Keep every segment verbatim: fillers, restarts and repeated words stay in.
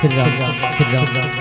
श्री राम, श्री राम।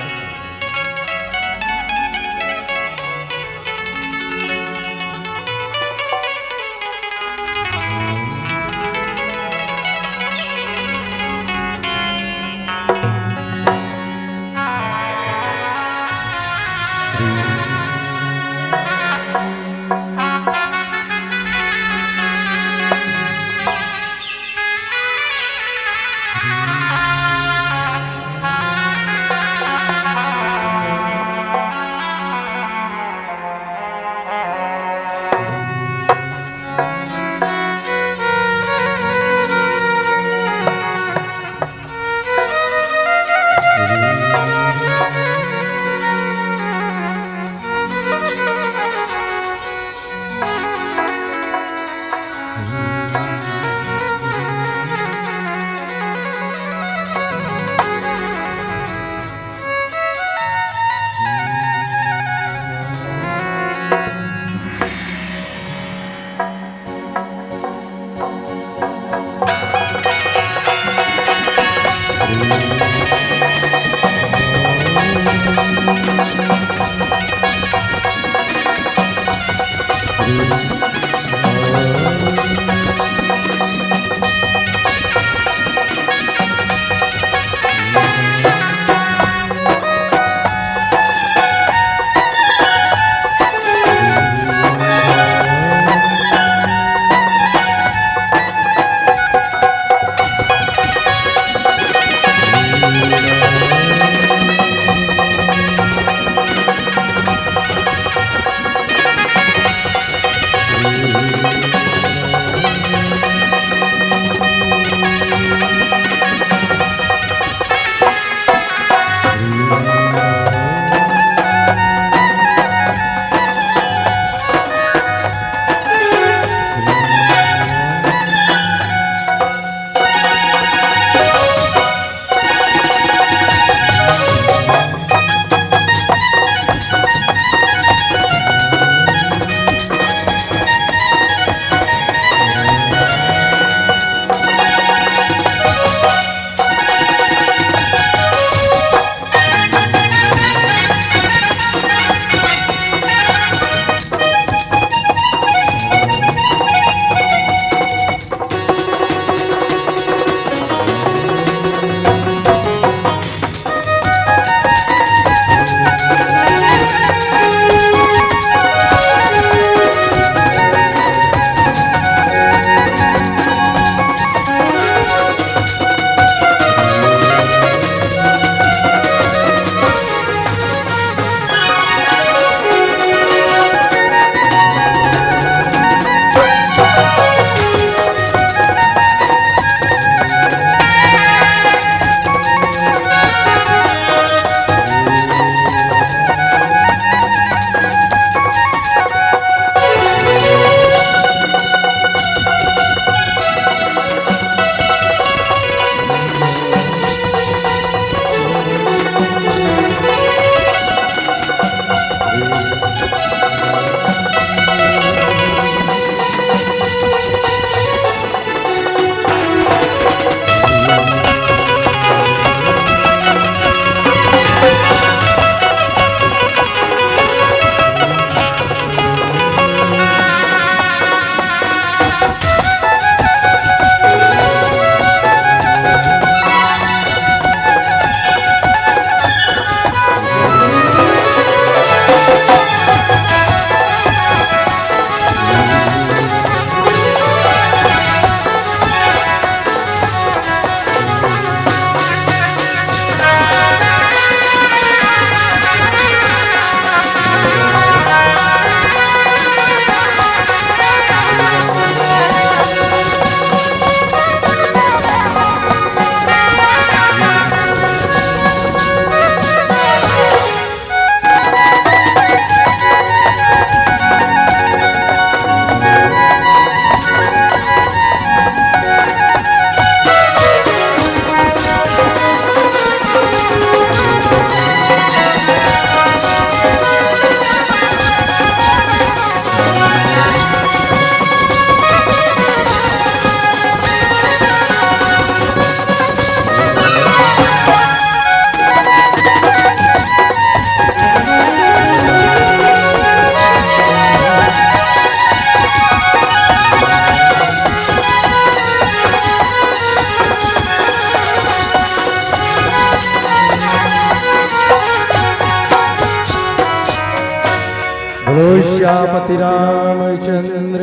पति रामचंद्र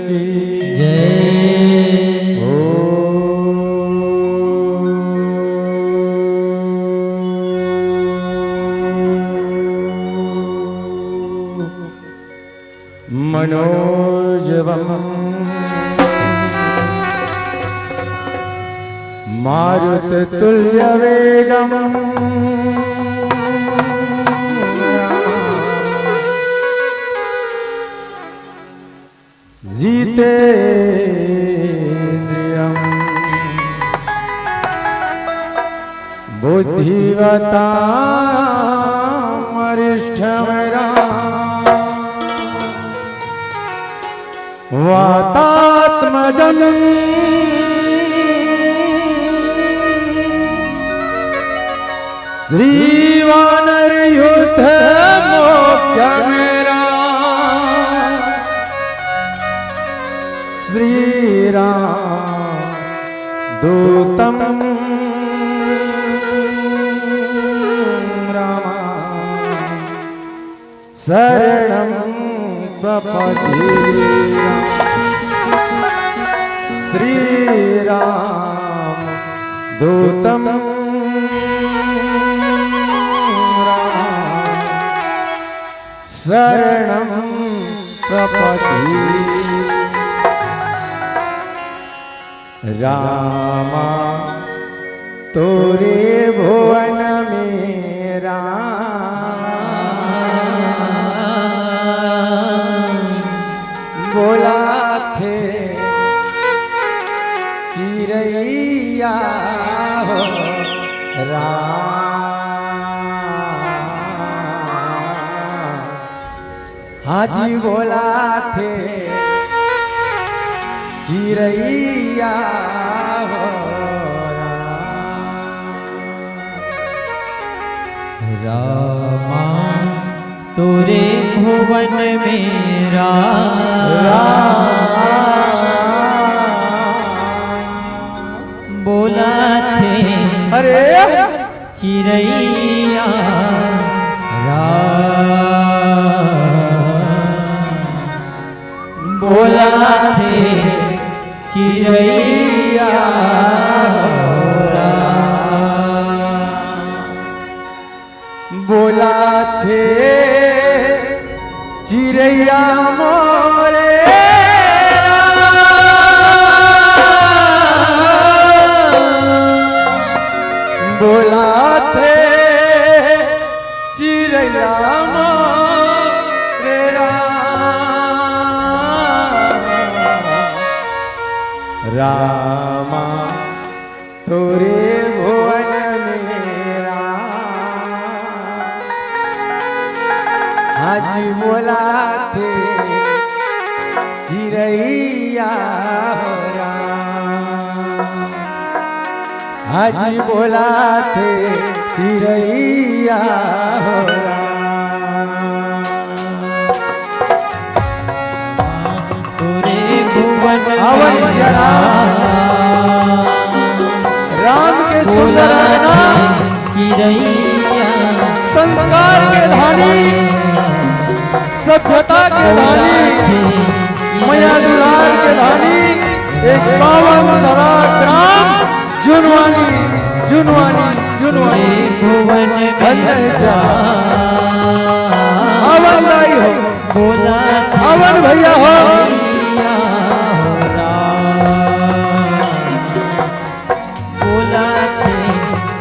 की जय। मनोजवम मारुत तुल्य वेगम जितेंद्रियम बुद्धिमताम वरिष्ठम राम वातात्मजम श्रीवानर युद्ध मोख्यम राम श्रीराम दूतम राम शरणम प्रपद्ये श्रीराम दूतम राम शरणम प्रपद्ये रामा तोरे भुवन में राम बोलाथे चिरैया हो राम। हाँ जी बोलाथे चिरैया हो राम। रामा तोरे भुवन में राम राम बोलाथे अरे चिरैया राम बोलाथे चिरैया राम बोलाथे चिरैया मोरे राम बोलाथे चिरैया मोरे राम रामा तोरे भुवन में राम आज बोलाथे चिरैया हो राम आज बोलाथे चिरैया हो राम। तोरे भुवन आवन में जरा राम राम के सुंदर अंगना, चिरैया संस्कार के धानी, सभ्यता के धानी, मया दुलार के धानी, एक पावन धरा ग्राम जुनवानी, जुनवानी, जुनवानी। भुवन में धन्य जा। आवन दाई हो। बोला आवन भैया हो। बोला थे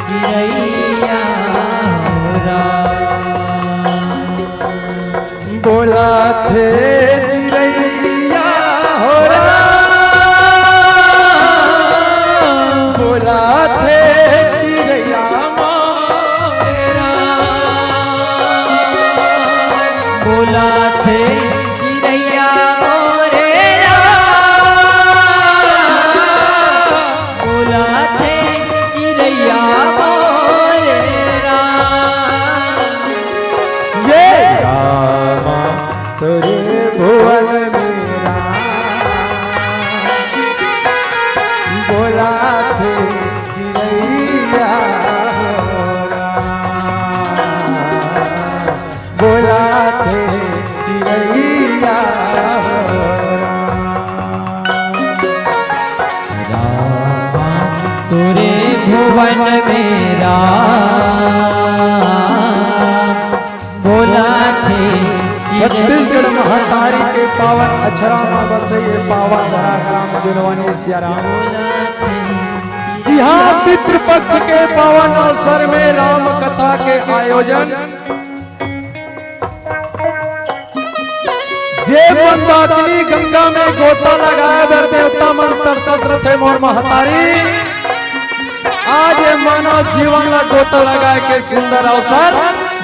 चिरैया हो राम। बोला थे चिरैया हो राम। बोला थे चिरैया मोरे राम। बोला थे चिरैया पावन अछरा म बसे ये पावन धरा ग्राम जुनवानी सिया राम। इहाँ पितृपक्ष के पावन अवसर में राम कथा के आयोजन। जे मंदाकिनी गंगा में गोता लगाए बर देवता मन तरसत रथे मोर महतारी, आज ये मानव जीवन ला गोता लगाए के सुंदर अवसर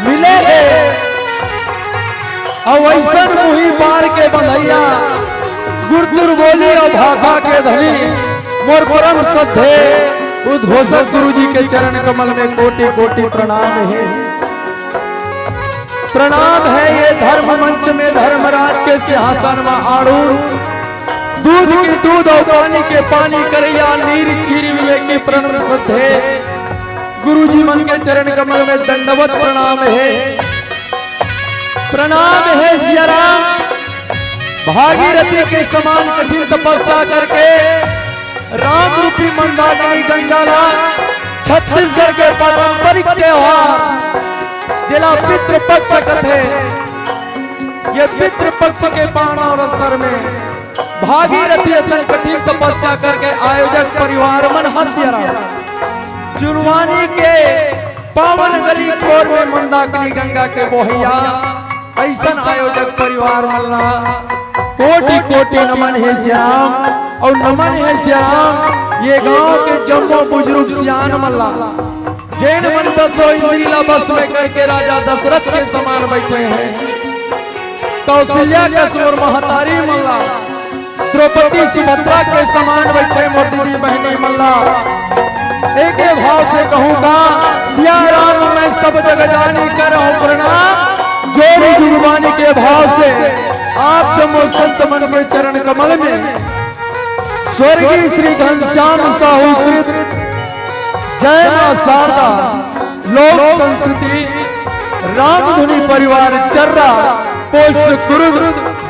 मिले हे। अउ अइसन मुही पार के बंधइया, गुरतुर बोली अउ भाखा के धनी, मोर परम श्रद्धेय उद्घोषक गुरु जी के चरण कमल में कोटि कोटि प्रणाम हे। प्रणाम हे ये धर्म मंच में धर्मराज के सिंहासन में आरूढ़, दूध के दूध अउ पानी के पानी करइया, नीर चीर विवेकी प्रणव श्रद्धेय गुरु जी मन के चरण कमल में दंडवत प्रणाम हे। प्रणाम हे सिया राम। भागीरथी के समान कठिन तपस्या करके राम रूपी मंदाकिनी गंगा ला छत्तीसगढ़ के पारंपरिक त्योहार जेला पितृपक्ष कथे, ये पितृपक्ष के पावन अवसर में भागीरथी असन कठिन तपस्या करके आयोजक परिवार मन ह सिया राम जुनवानी के पावन गली खोर में मंदाकिनी गंगा के बोहइया अइसन आयोजक परिवार मन ला कोटि कोटि नमन हे सिया राम। अउ नमन हे सिया राम ये गांव के जम्मो बुजुर्ग सियान मन ला, जेन मन दसो इंद्री ला बस में करके राजा दशरथ के समान बइठे हे। कौशल्या कस मोर महतारी मन ला, द्रौपदी सुभद्रा के समान बइठे मोर दीदी बहिनी मन ला। एके भाव से कहूँ का, सिया राम मैं सब जग जानी करहूँ प्रणाम। जोड़ी जुगबानी के भाव से आप जम्मो संत मन के चरण कमल में स्वर्गीय श्री घनश्याम साहू कृत जय मां शारदा लोक संस्कृति रामधुनी परिवार चर्रा, पोस्ट कुरुद,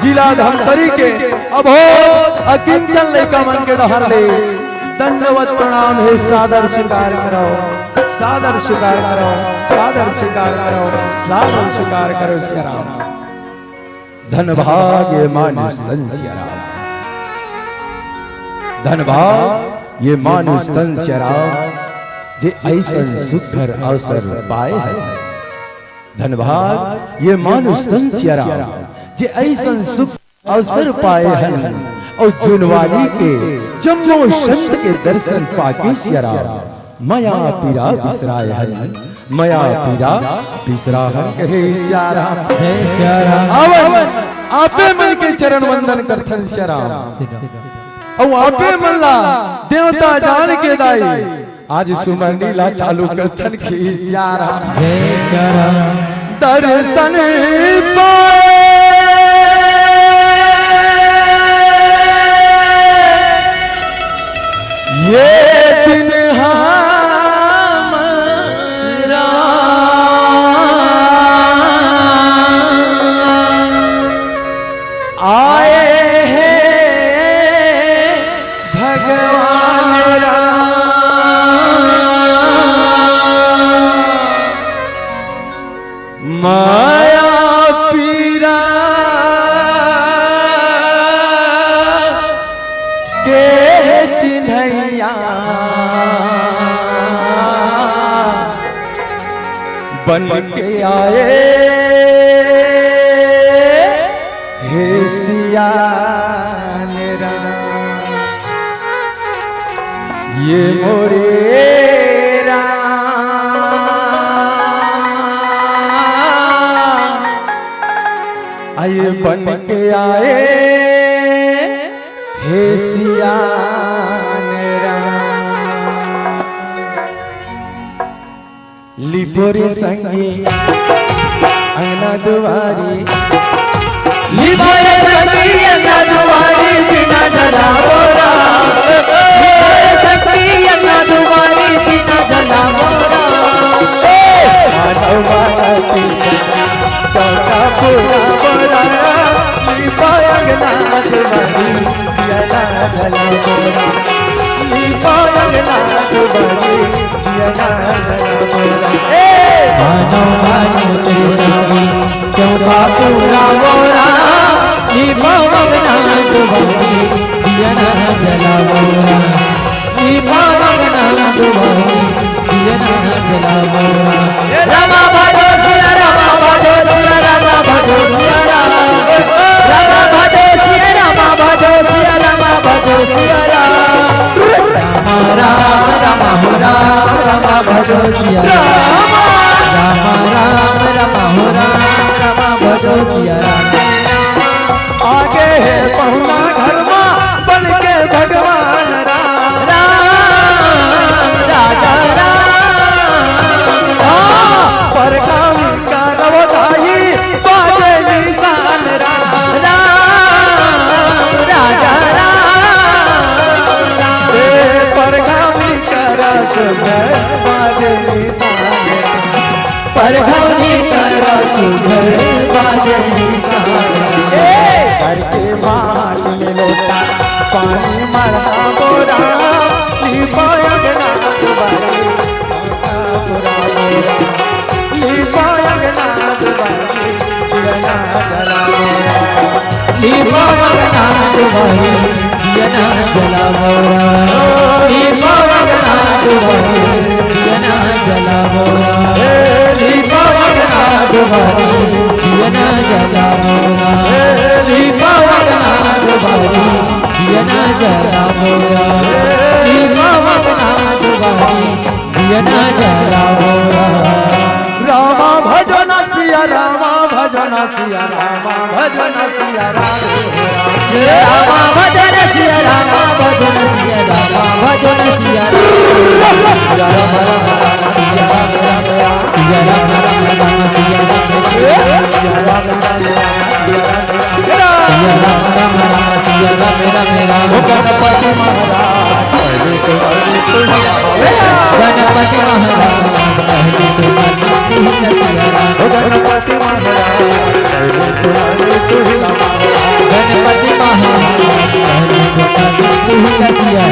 जिला धमतरी के अबोध अकिंचन लइका मन के डहर ले दंडवत प्रणाम हे। सादर स्वीकार करव, सादर स्वीकार करव, सादर स्वीकार करव, सादर स्वीकार करव सिया राम। धनभाग ये मानुष तन सिया राम, धनभाग ये मानुष तन सिया राम, जे अइसन सुघर अवसर पाए हे। धनभाग ये मानुष तन सिया राम, जे अइसन सुघर अवसर पाए हन, अउ जुनवानी के जम्मो संत के दर्शन पाके सिया राम मया पीरा बिसराए हन, मया पीरा बिसराहन कहे सिया राम। जय सिया राम। अवन आपे मन के चरण वंदन करथन सिया राम। अउ आपे मन ला देवता जान के दाई। आज सुमरनी ला चालू करथन कि सिया राम। जय सिया राम। दर्शन पाए ये दिन हमारा आए हैं भगवान राम। माया पीरा के चिन्हैया बन के आए हे सियान राम। ये मोरे राम, आए बन के आए हे सियान राम। लिपो रे संगी अंगना दुआरी, लिपो रे संगी अंगना दुआरी, बिना जला बोरा। लिपो रे संगी अंगना दुआरी, बिना जला बोरा। ए, मानव मानव की संगी, चौका पूरा बोरा। लिपो अंगना दुआरी, बिना जला बोरा। लिपो अंगना दुआरी, ए! मानो मानो तेरा, क्यों बाबू रावो राम, निभाओ जला मोरा, दीपा अंगना दुआरी, दिया ना जला मोरा। रामा भजो सिया, रामा भजो सिया, रामा भजो सिया राम। रामा भजो सिया, रामा भजो सिया, रामा भजो सिया राम। राम राम, राम हो राम, रामा भजो सिया राम। राम राम, राम हो राम, रामा भजो सिया राम। आगे हे पहुना घर मा बन के भगवान राम। राम, राजा राम। हाँ, परगामी करव दाई बाजे निशान राम। राम, राजा राम। ए परगामी करस बाजे निशान राम। परगामी करस बाजे निशान राम। ए घर के माटी में लोटा पानी मढ़ा बोरा, लिपा अंगना दुआरी, लिपा अंगना दुआरी, दिया ना जला मोरा। लिपा अंगना दुआरी, दिया ना जला मोरा। लिपा अंगना दुआरी, दिया ना जला मोरा। लिपा अंगना दुआरी, दिया ना जला मोरा। लिपा अंगना दुआरी, दिया ना जला मोरा। लिपा अंगना दुआरी, दिया ना जला मोरा। रामा भजो ना सिया, रामा भजो ना सिया, रामा भजो ना सिया राम। रामा भजो ना सिया, रामा भजो ना सिया, रामा भजो ना सिया राम। सिया राम, राम राम, राम राम, सिया राम, राम राम, सिया राम, राम राम, सिया राम, राम राम, सिया राम, राम राम, सिया राम, राम राम, सिया राम, राम राम, सिया राम, राम राम। ओ गणपति महाराज, पहले से बड़ी तू ही गणपति महाराज, पहले से बड़ी तू ही रसिया। ओ गणपति महाराज, पहले से बड़ी तू ही गणपति महाराज, पहले से बड़ी तू ही रसिया।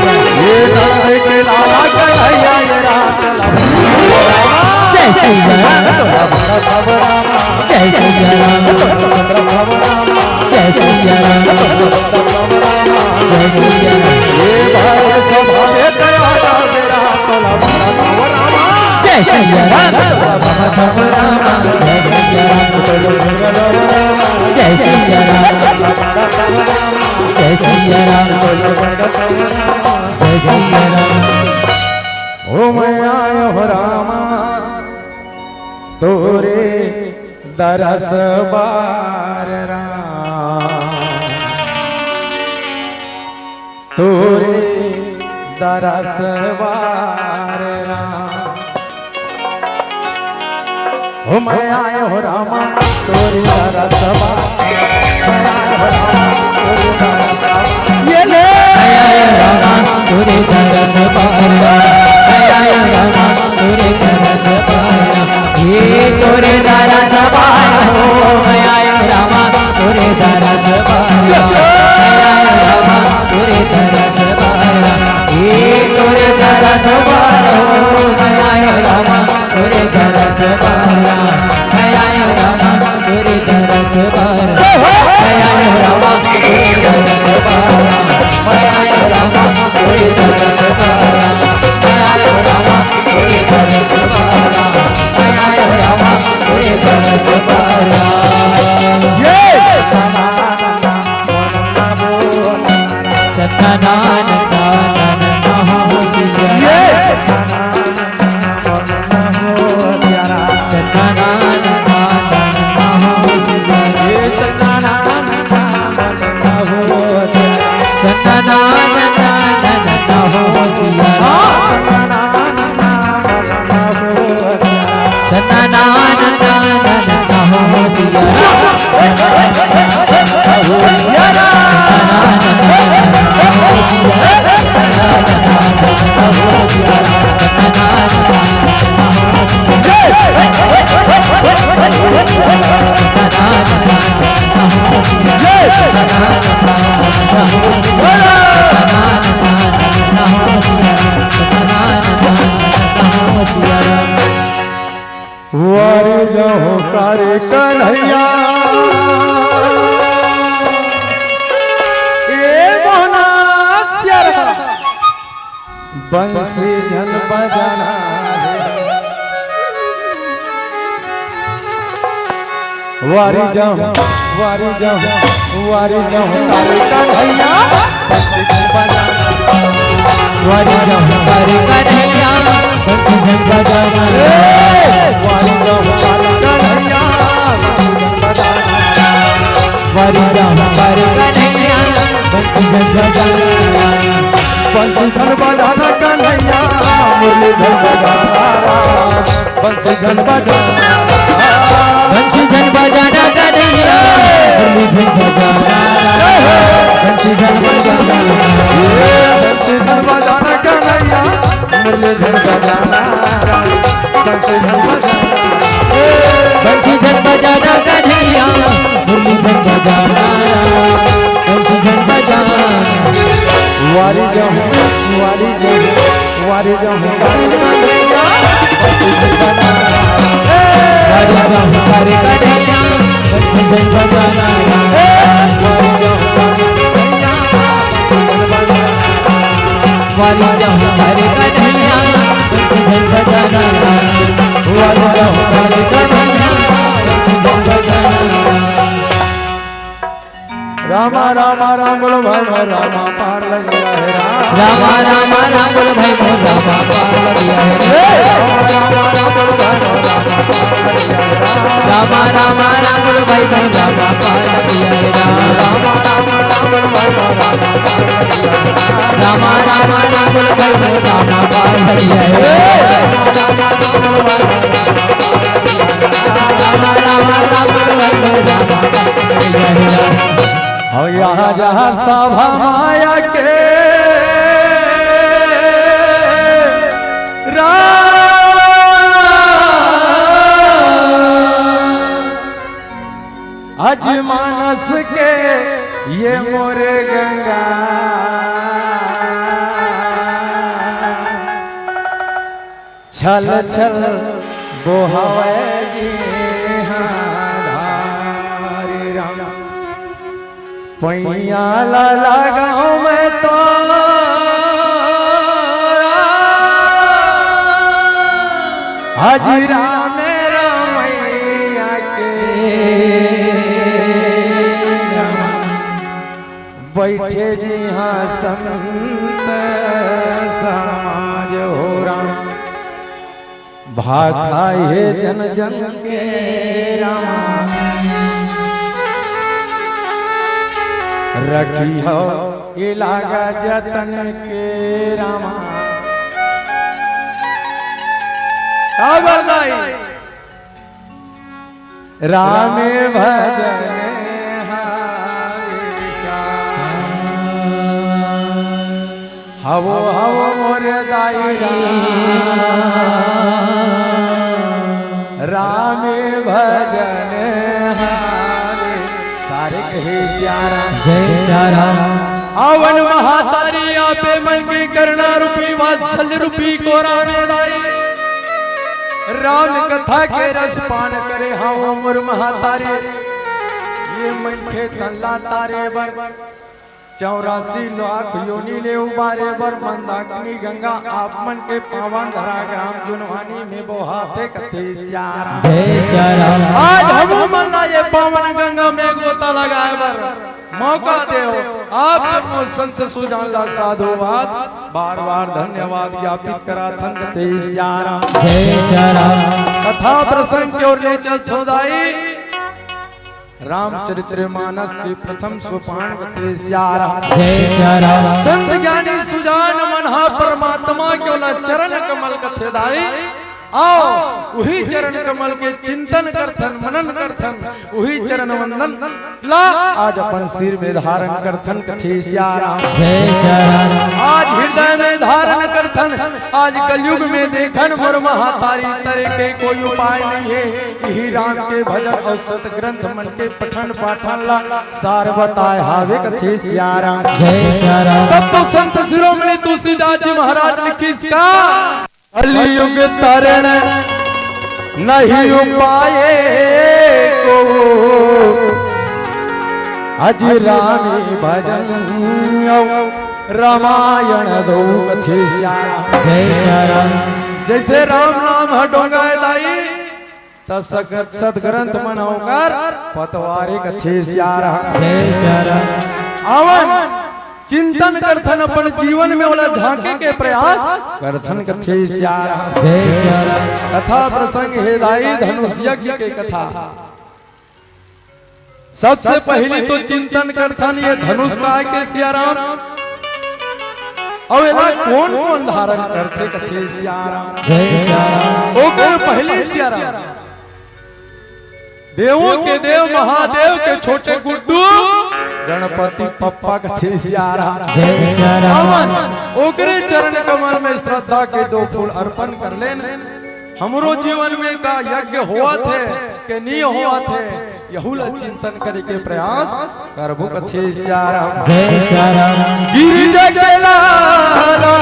ये नारे के लाला कन्हैया, ये रात जय श्री राम। जय श्री राम। जय श्री राम। जय श्री राम। जय श्री राम। जय श्री राम। जय श्री राम। जय श्री राम। जय श्री राम। ओ मैं आयो हो रामा तोरे दरस बार राम, तोरे दरस बार राम। ओ मैं आयो हो रामा तोरे दरस बार। ये ले। आया रामा तोरे दरस बार, आया रामा तोरे दरस बार, ये तोरे दरस बार हो, आया रामा तोरे दरस बार, आया रामा तोरे दरस बार, ये तोरे दरस बार हो, आया रामा तोरे दरस बार, आया रामा तोरे दरस बार। वारी जहो करे कन्हैया, ए मोहना सिया बंसी झन बजाना हे। वारी जाहूं, वारी जाहूं, वारी जाहूं, तारे कन्हैया, बंसी झन बजाना। वारी जाहूं, तारे कन्हैया, बंसी झन बजाना। ए, वारी जाहूं, तारे कन्हैया, बंसी झन बजाना। वारी जाहूं, तारे कन्हैया, बंसी झन बजाना। बंसी झन बजाना कन्हैया, मुरली झन बजाना। बंसी झन बजाना। बंसी झन बजाना कन्हैया, मुरली झन बजाना। बंसी झन बजाना। ए, बंसी झन बजाना कन्हैया, मुरली झन बजाना। बंसी झन बजाना। ए, बंसी झन बजाना कन्हैया, मुरली झन बजाना। बंसी झन बजाना। वारी जाहूं, वारी जाहूं, वारी जाहूं, तारे कन्हैया, बंसी झन बजाना। ए, वारी जाहूं, तारे कन्हैया, बंसी झन बजाना। ए, वारी जाहूं, तारे कन्हैया, बंसी झन बजाना। वारी जाहूं, तारे कन्हैया, बंसी झन बजाना। वारी जाहूं, तारे कन्हैया, बंसी झन बजाना। रामा, रामा, राम बोलो भाई, भाई, रामा पार लग गया है, राम। रामा, रामा, राम बोलो भाई, भाई, रामा पार लग गया है, राम। ए, रामा, रामा, राम बोलो भाई, भाई, रामा पार लग गया है, राम। रामा, रामा, राम बोलो भाई, भाई, रामा पार लग गया है, राम। रामा, रामा, राम बोलो भाई, भाई, रामा पार लग गया है, राम। रामा, रामा, राम बोलो भाई, भाई, रामा पार लग गया है। ए, रामा, रामा, राम बोलो भाई, भाई, रामा पार लग गया है, राम। रामा, रामा, राम बोलो भाई, भाई, रामा पार लग गया है, राम। और यहाँ जहाँ सभा माया के राम, अज मानस के ये मोर गंगा। छल छल बोहवय गिहाधारी राम। पैया ला लगाऊं मैं तो हजरा मेरा मैया के राम। बैठे जिहां संत समाज हो राम। भाखा हे जन जन के राम। रखिहव ए लागा जतन के राम। का बात आई? राम भजन हवे श्याम। हवो हवो मोर दाई राम, राम भजन हवे। सारे कहे सिया राम। जय सिया राम। अवन महातारी आपे मन के करुणा रूपी वात्सल्य रूपी कोरा में दाई राम कथा के रस पान करे हवो मोर महातारी। ये मन के तन ला तारे बर चौरासी लाख योनि ले उबारे बर मंदाकिनी गंगा आप मन के पावन धरा ग्राम जुनवानी में बोहाथे कथे सिया राम। जय सिया राम। आज हमू मन ला ये पावन गंगा में गोता लगाए बर मौका देव। आप जम्मो संत सुजान ला साधुवाद, बार बार धन्यवाद ज्ञापित कराथन कथे सिया राम। जय सिया राम। कथा प्रसंग के ओर ले चलथों दाई। रामचरित्र मानस के प्रथम सोपान कथे सिया राम। जय सिया राम। संत ज्ञानी सुजान मन हा परमात्मा के ओला चरण कमल कथे दाई। आओ, उही चरण कमल के चिंतन करथन, मनन करथन, उही चरण वंदन ला आज अपन सिर में धारण करथन कथे सिया राम। जय सिया राम। आज हृदय में धारण करथन। आज कलयुग में देखन मोर महातारी तरे के कोई उपाय नहीं है। इही राम के भजन और सतग्रंथ मन के पठन पाठन ला सार बताए हावे कथे सिया राम। जय सिया राम। तब तो संत शिरोमणि तुलसीदास जी महाराज लिखिस का, कलयुग तरण नहीं उपाय को, अज राम भजन रामायण दो कथे सियाराम। जय सियाराम। जैसे राम नाम ह डोंगा हे दाई, त सगत सदग्रंथ मन ह ओकर पतवारे कथे सियाराम। जय सियाराम। आवन चिंतन करथन, अपन जीवन में ओला झांके के प्रयास करथन कथे सियाराम। जय सियाराम। कथा प्रसंग हे दाई धनुष यज्ञ के कथा। सबसे पहिली तो चिंतन करथन ये धनुष काय के सियाराम, अउ एला कोन कोन धारण करथे कथे सियाराम। जय सियाराम। ओकर पहिली सियाराम, देवों के देव महादेव के छोटे गुड्डू गणपति पप्पा कथे सियाराम। जय सियाराम। अवन ओकरे चरण कमल में श्रद्धा के दो फूल अर्पण कर लेन। हमरो जीवन में का यज्ञ होवत हे के नी होवत हे, यहू ला चिंतन करे के प्रयास करबो कथे सियाराम। जय सियाराम। गिरिजा के लाला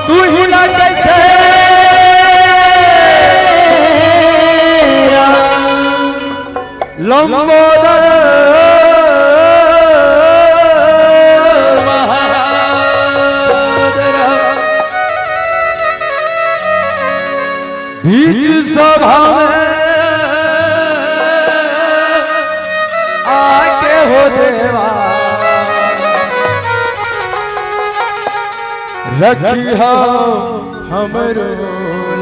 तू ही ला कहिथे राम। लंबोदर महाराज बीच सभा में आके हो देवा, रखिहो हमरो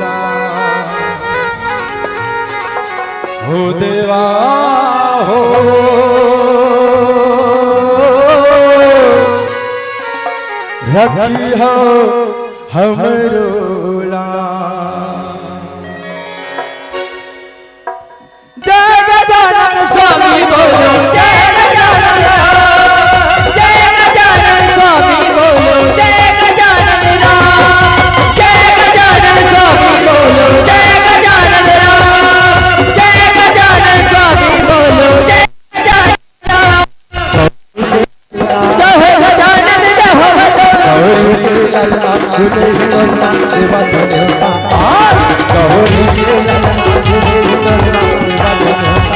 ला। हो देवा हो, रखिहो हमरो ला। जय गजानन स्वामी बोलो, जय गजानन राम। जय गजानन स्वामी बोलो, जय गजानन राम। जय गजानन स्वामी बोलो, जय गजानन राम। जय गजानन स्वामी बोलो, जय गजानन राम। जय हो गजानन, जय हो गजानन। गौरी के ललना झूले ही ललना देवा धन्यता। गौरी के ललना झूले ही ललना देवा धन्यता।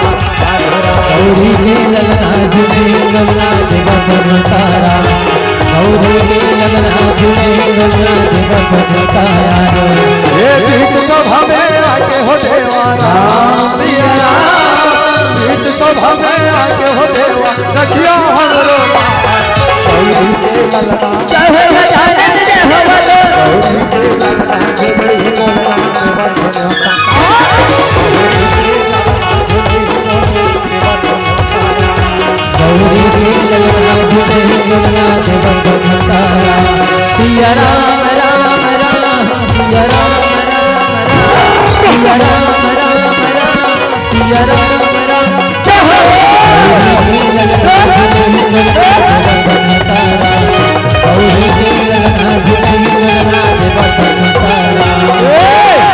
गौरी के ललना झूले ही ललना देवा धन्यता। गौरी के ललना झूले ही ललना देवा धन्यता। ये बीच सभा में आके हो देवा राम सिया राम। बीच सभा में आके हो देवा रखिया हमरो। गौरी के ललना। जय हो गजानन, जय हो बोलो। गौरी के ललना, गौरी के ललना, देवा धन्यता। गौरी के ललना, गौरी के ललना, देवा धन्यता। सिया राम, राम, राम, सिया राम, राम, राम, सिया राम, राम, राम। सिया राम राम। जय हो।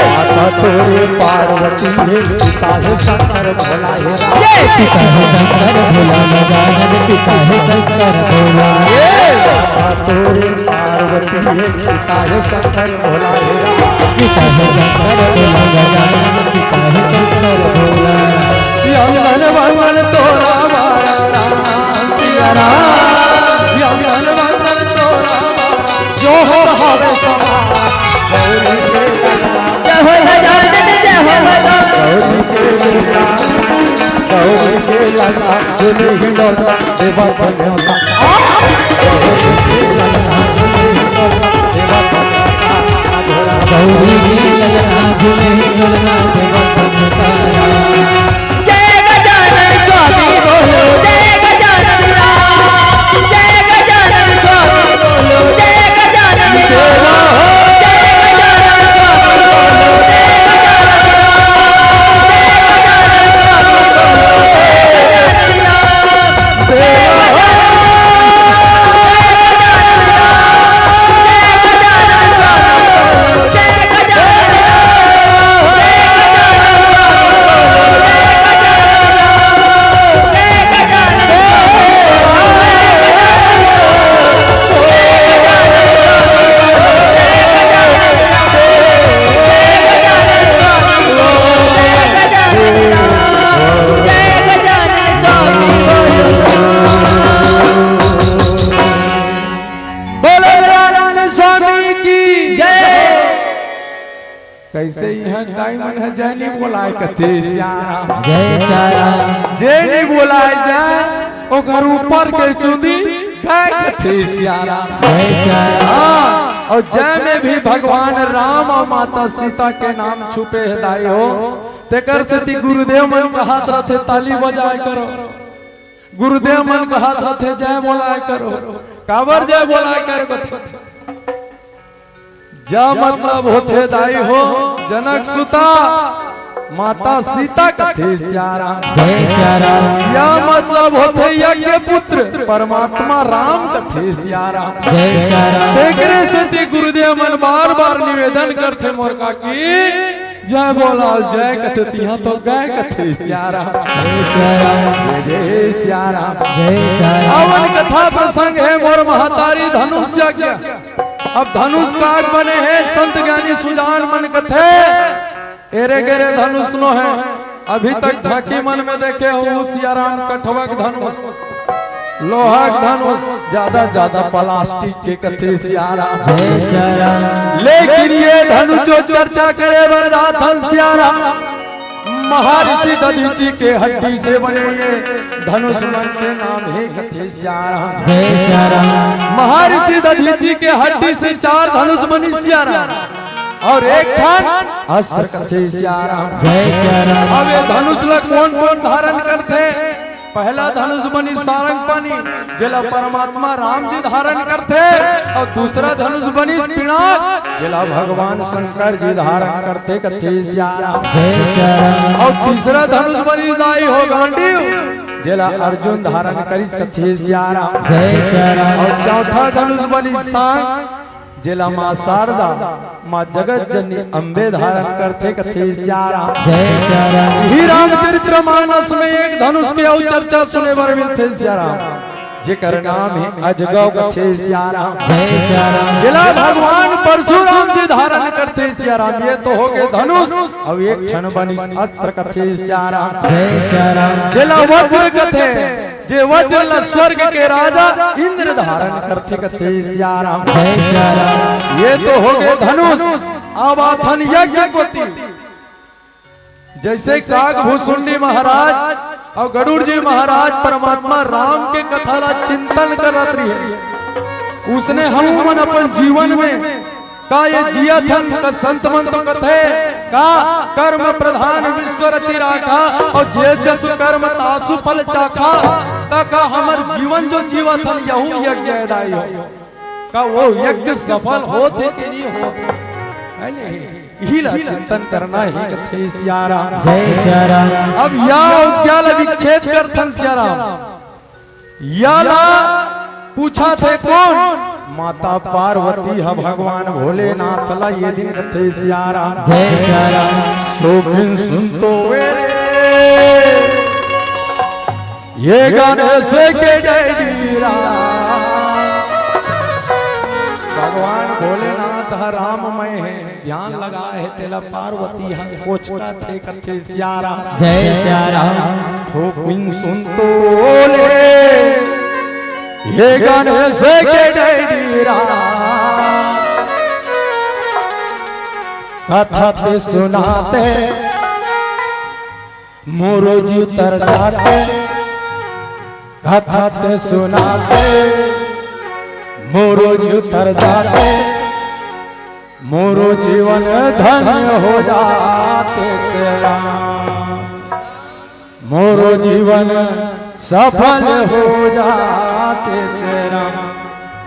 माता तोरे पार्वती हे, पिता हे शंकर भोला हे राम। पिता हे शंकर भोला, गजानन पिता हे शंकर भोला। माता तोरे पार्वती हे, पिता हे शंकर भोला हे राम। पिता हे शंकर भोला, गजानन पिता हे शंकर भोला। यमन वमन तोरा माया राम सिया राम। यमन वमन तोरा माया जो हो हवे समा। गौरी के ललना। जय हो गजानन, जय हो गजानन। गौरी के ललना, गौरी के ललना, दुल्ही ललना, देवा धन्यता। गौरी के ललना झूले ही ललना देवा धन्यता। जय गजानन स्वामी बोलो, जय गजानन राम। जय गजानन स्वामी बोलो, जय गजानन राम। जय गजानन स्वामी बोलो, जय गजानन राम। जय गजानन स्वामी बोलो, जय गजानन राम। जय गजानन कइसे इहाँ दाई मन ह जय नइ बोलाय कथे सियाराम। जय सियाराम। जय नइ बोलाय जय, ओकर ऊपर के चुंदी गाय कथे सियाराम। जय सियाराम। हाँ, अउ जय में भी भगवान राम अउ माता सीता के नाम छुपे हे दाई हो। तेकर सेती गुरुदेव मन कहत रथे ताली बजाय करो, गुरुदेव मन कहत रथे जय बोलाय करो। काबर जय बोलाय करो कथे? जय मतलब होथे दाई हो जनक सुता, माता सीता कथे सियाराम। जय सियाराम। या मतलब होथे यज्ञ पुत्र परमात्मा राम कथे सियाराम। जय सियाराम। तेकरे सेती गुरुदेव मन बार बार निवेदन करथे मोर काकी, जय बोलाव जय कथे तिहाँ तो गय कथे सियाराम। जय सियाराम। जय जय सियाराम। जय सियाराम। अवन कथा प्रसंग हे मोर महतारी धनुष यज्ञ। अब धनुष काग बने हे, संत ज्ञानी सुजान मन कथे, एरे गेरे धनुष नो हे। अभी तक झांकी मन में देखे हो सियाराम कठवक धनुष, लोहक धनुष, ज्यादा ज्यादा प्लास्टिक के कथे सियाराम। जय सियाराम। लेकिन ये धनुष जो चर्चा करे बर जाथन सियाराम, महर्षि दधीचि के हड्डी से बने ये धनुष मन के नाम हे कथे सियाराम। जय सियाराम। महर्षि दधीचि के हड्डी से चार धनुष बनी सियाराम, अउ एक ठन अस्त्र कथे सियाराम। जय सियाराम। अब ये धनुष ला कोन कोन धारण करथे? पहला धनुष बनी सारंग पानी, जेला परमात्मा राम जी धारण करथे, अउ दूसरा धनुष बनी पिनाक, जेला भगवान शंकर जी धारण करथे कथे सियाराम। जय सियाराम। अउ तीसरा धनुष बनी दाई हो गांडीव, जेला अर्जुन धारण करिस कथे सियाराम। जय सियाराम। अउ चौथा धनुष बनी सांग, जेला माँ शारदा, माँ जगत जननी अम्बे धारण करथे कथे सियाराम। जय सियाराम। ही रामचरित्र मानस में एक धनुष के अउ चर्चा सुने बर मिलथे सियाराम, जेकर नाम हे अजगव कथे सियाराम। जय सियाराम। जेला भगवान परशुराम जी धारण करथे सियाराम। ये तो हो गे धनुष, अउ एक ठन बनिस अस्त्र कथे सियाराम। जय सियाराम। जेला वज्र कथे, जे वज्र ला स्वर्ग के राजा इंद्र धारण करथे कथे सियाराम। जय सियाराम। ये तो हो गे धनुष। अब आथन यज्ञ कोती। जइसे काग भुसुंडी महाराज अउ गरुड़ जी महाराज परमात्मा राम के कथा ला चिंतन करत रहिन, उसने हमू मन अपन जीवन में का ये जियत हन? का संत मन तो कथे, का कर्म प्रधान विश्व रचि राखा, अउ जे जसु कर्म तासु फल चाखा। त का हमर जीवन जो जीवत हन, यहू यज्ञ हे दाई हो? का वो यज्ञ सफल होत हे कि नहीं होत? हे नहीं? इही ला चिंतन करना हे कथे सियाराम। जय सियाराम। अब या अवज्ञा ला विच्छेद करथन सियाराम। या ला पूछत हे कोन? माता पार्वती ह भगवान भोलेनाथ ला ये दिन कथे सियाराम। जय सियाराम। सो बिन सुन तो वे रे, ये गणेश के डैडी राम। भगवान भोलेनाथ ह राममय हे। ध्यान लगाए हे, तेला पार्वती ह कोचकत हे कथे सियाराम। जय सियाराम। थोकिन सुन तो ले, ये गणेश के डैडी राम। कथा ते सुनाते मोरो जी उतर जाते, कथा ते सुनाते मोरो जी उतर जाते, मोरो जीवन धन्य हो जाते सियाराम, मोरो जीवन सफल हो जाते सियाराम।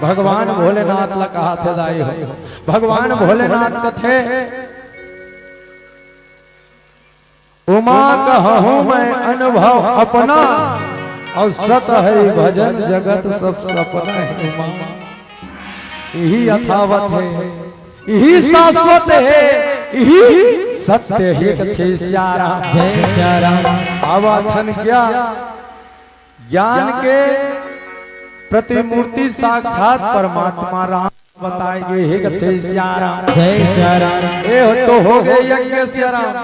भगवान भोलेनाथ ला कहाथे दाई हो, भगवान भोलेनाथ कथे, उमा कहूँ मैं अनुभव अपना, अउ सत हरि भजन जगत सब सपना हे उमा। इही यथावत हे, इही शाश्वत हे, इही सत्य हे कथे सियाराम। जय सियाराम। अब आथन क्या ज्ञान के प्रतिमूर्ति साक्षात परमात्मा राम बताए गे हे कथे सियाराम। जय सियाराम। ए तो हो गे यज्ञ सियाराम।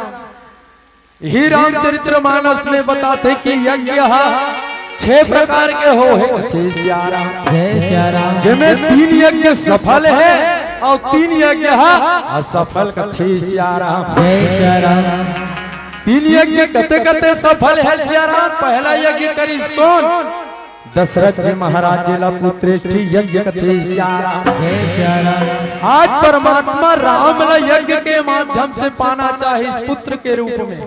ही रामचरित्र मानस में बताथे कि यज्ञ ह छह प्रकार के हो हे कथे सियाराम। जय सियाराम। जेमे तीन यज्ञ सफल हे, अउ तीन यज्ञ ह असफल कथे सियाराम। जय सियाराम। तीन यज्ञ कते कते सफल हे सियाराम? पहला यज्ञ करिस कोन? दशरथ जी महाराज जी ला पुत्रेष्ठी यज्ञ कथे सियाराम। जय सियाराम। आज परमात्मा राम ला यज्ञ के माध्यम से पाना चाहिस पुत्र के रूप में,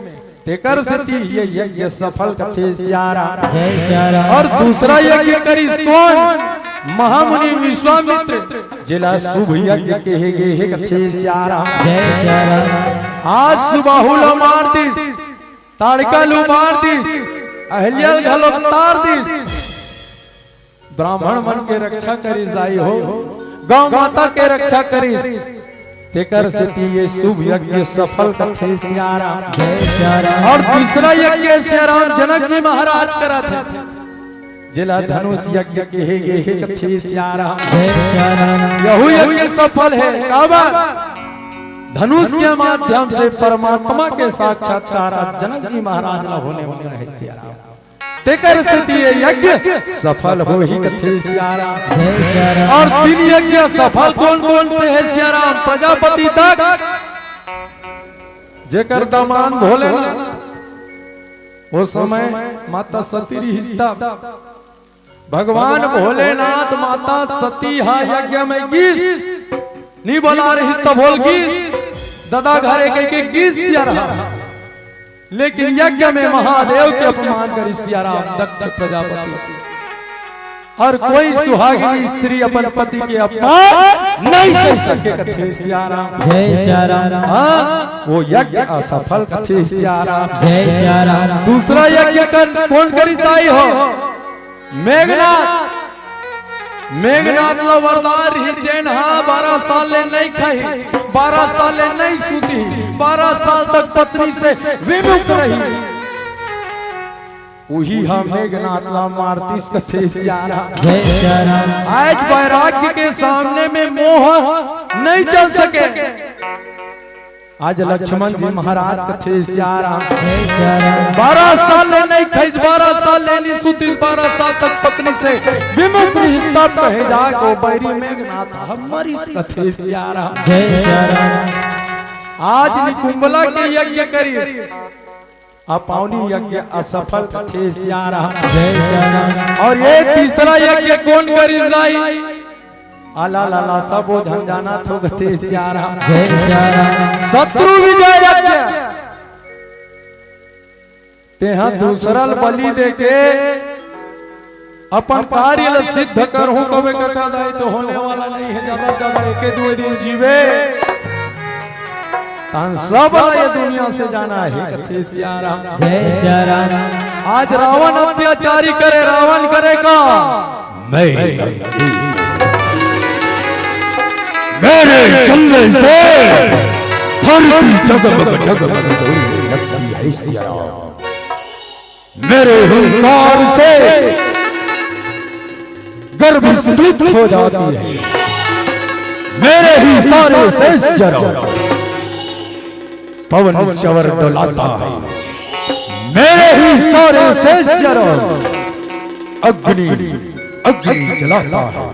तेकर सेती ये यज्ञ सफल कथे सियाराम। जय सियाराम। अउ दूसरा यज्ञ करिस कोन? महामुनि विश्वामित्र, जेला शुभ यज्ञ कहे गे हे कथे सियाराम। जय सियाराम। आज सुबाहु ल मार दिस, ताड़का ल मार दिस, अहिल्या ल घलो तार दिस। ब्राह्मण मन के रक्षा करिस दाई हो, गौ माता के रक्षा करिस, तेकर सेती ये शुभ यज्ञ सफल कथे सियाराम। जय सियाराम। अउ तीसरा यज्ञ सियाराम जनक जी महाराज करत हे, जेला धनुष यज्ञ कहे गे हे कथे सियाराम। जय सियाराम। यहू यज्ञ सफल हे, काबर? धनुष के माध्यम से परमात्मा के साक्षात्कार आज जनक जी महाराज ला होने वाला हे सियाराम। तेकर सेती ये यज्ञ सफल होही कथे सियाराम। जय सियाराम। अउ तीन यज्ञ सफल कोन कोन से हे सियाराम? प्रजापति दक्ष, जेकर दमांद भोलेनाथ, ओ समय माता सती रिहिस तब भगवान भोलेनाथ माता सती हा यज्ञ में गिस, नी बला रिहिस त भोल गिस, ददा घरे कहिके गिस सियाराम। लेकिन यज्ञ में महादेव के अपमान करिस सियाराम दक्ष प्रजापति। अउ कोई सुहागिनी स्त्री अपन पति के अपमान नहीं सह सके कथे सियाराम। जय सियाराम। हाँ, वो यज्ञ असफल कथे सियाराम। जय सियाराम। दूसरा यज्ञ कर, कोन करिस दाई हो? मेघनाथ। मेघनाथ ला वरदान रिहिस, जेन हा बारह साल ले नहीं खाही, बारह साल ले नहीं सूती, बारह साल तक पत्नी से विमुख रही। उही हा मेघनाथ ला मार दिस कथे सियाराम। जय सियाराम। आज वैराग्य के सामने में मोह नहीं चल सके। आज लक्ष्मण जी महाराज कथे सियाराम। जय सियाराम। बारह साल ले नहीं खाइस, बारह साल ले नहीं सुतिस, बारह साल तक पत्नी से विमुख रिहिस, तब कहे जाके बैरी मेघनाथ हा मरिस कथे सियाराम। जय सियाराम। आज निकुंभला के यज्ञ करिस, अ पावनी यज्ञ असफल कथे सियाराम। जय सियाराम। अउ ये तीसरा यज्ञ कोन करिस दाई? अला ला ला, सबो झन जानत हो कथे सियाराम। जय सियाराम। शत्रु विजय यज्ञ। तेहा दूसरा ल बलि देके अपन कार्य ल सिद्ध करहूं कबे कका दाई तो होने वाला नहीं हे, ज्यादा ज्यादा एके दुए दिन जीवे। तहन सब ला ये दुनिया से जाना हे कथे सियाराम। जय सियाराम। आज रावण अत्याचारी करे, रावण करे का? मैं लंकेश। मेरे चलने से धरती जगमग जगमग होने लगती है सियाराम। मेरे हुंकार से गर्भ स्फलित हो जाती है। मेरे ही सारे से सियाराम पवन चंवर डोलाता है। मेरे ही सारे से सियाराम अग्नि, अग्नि जलाता है।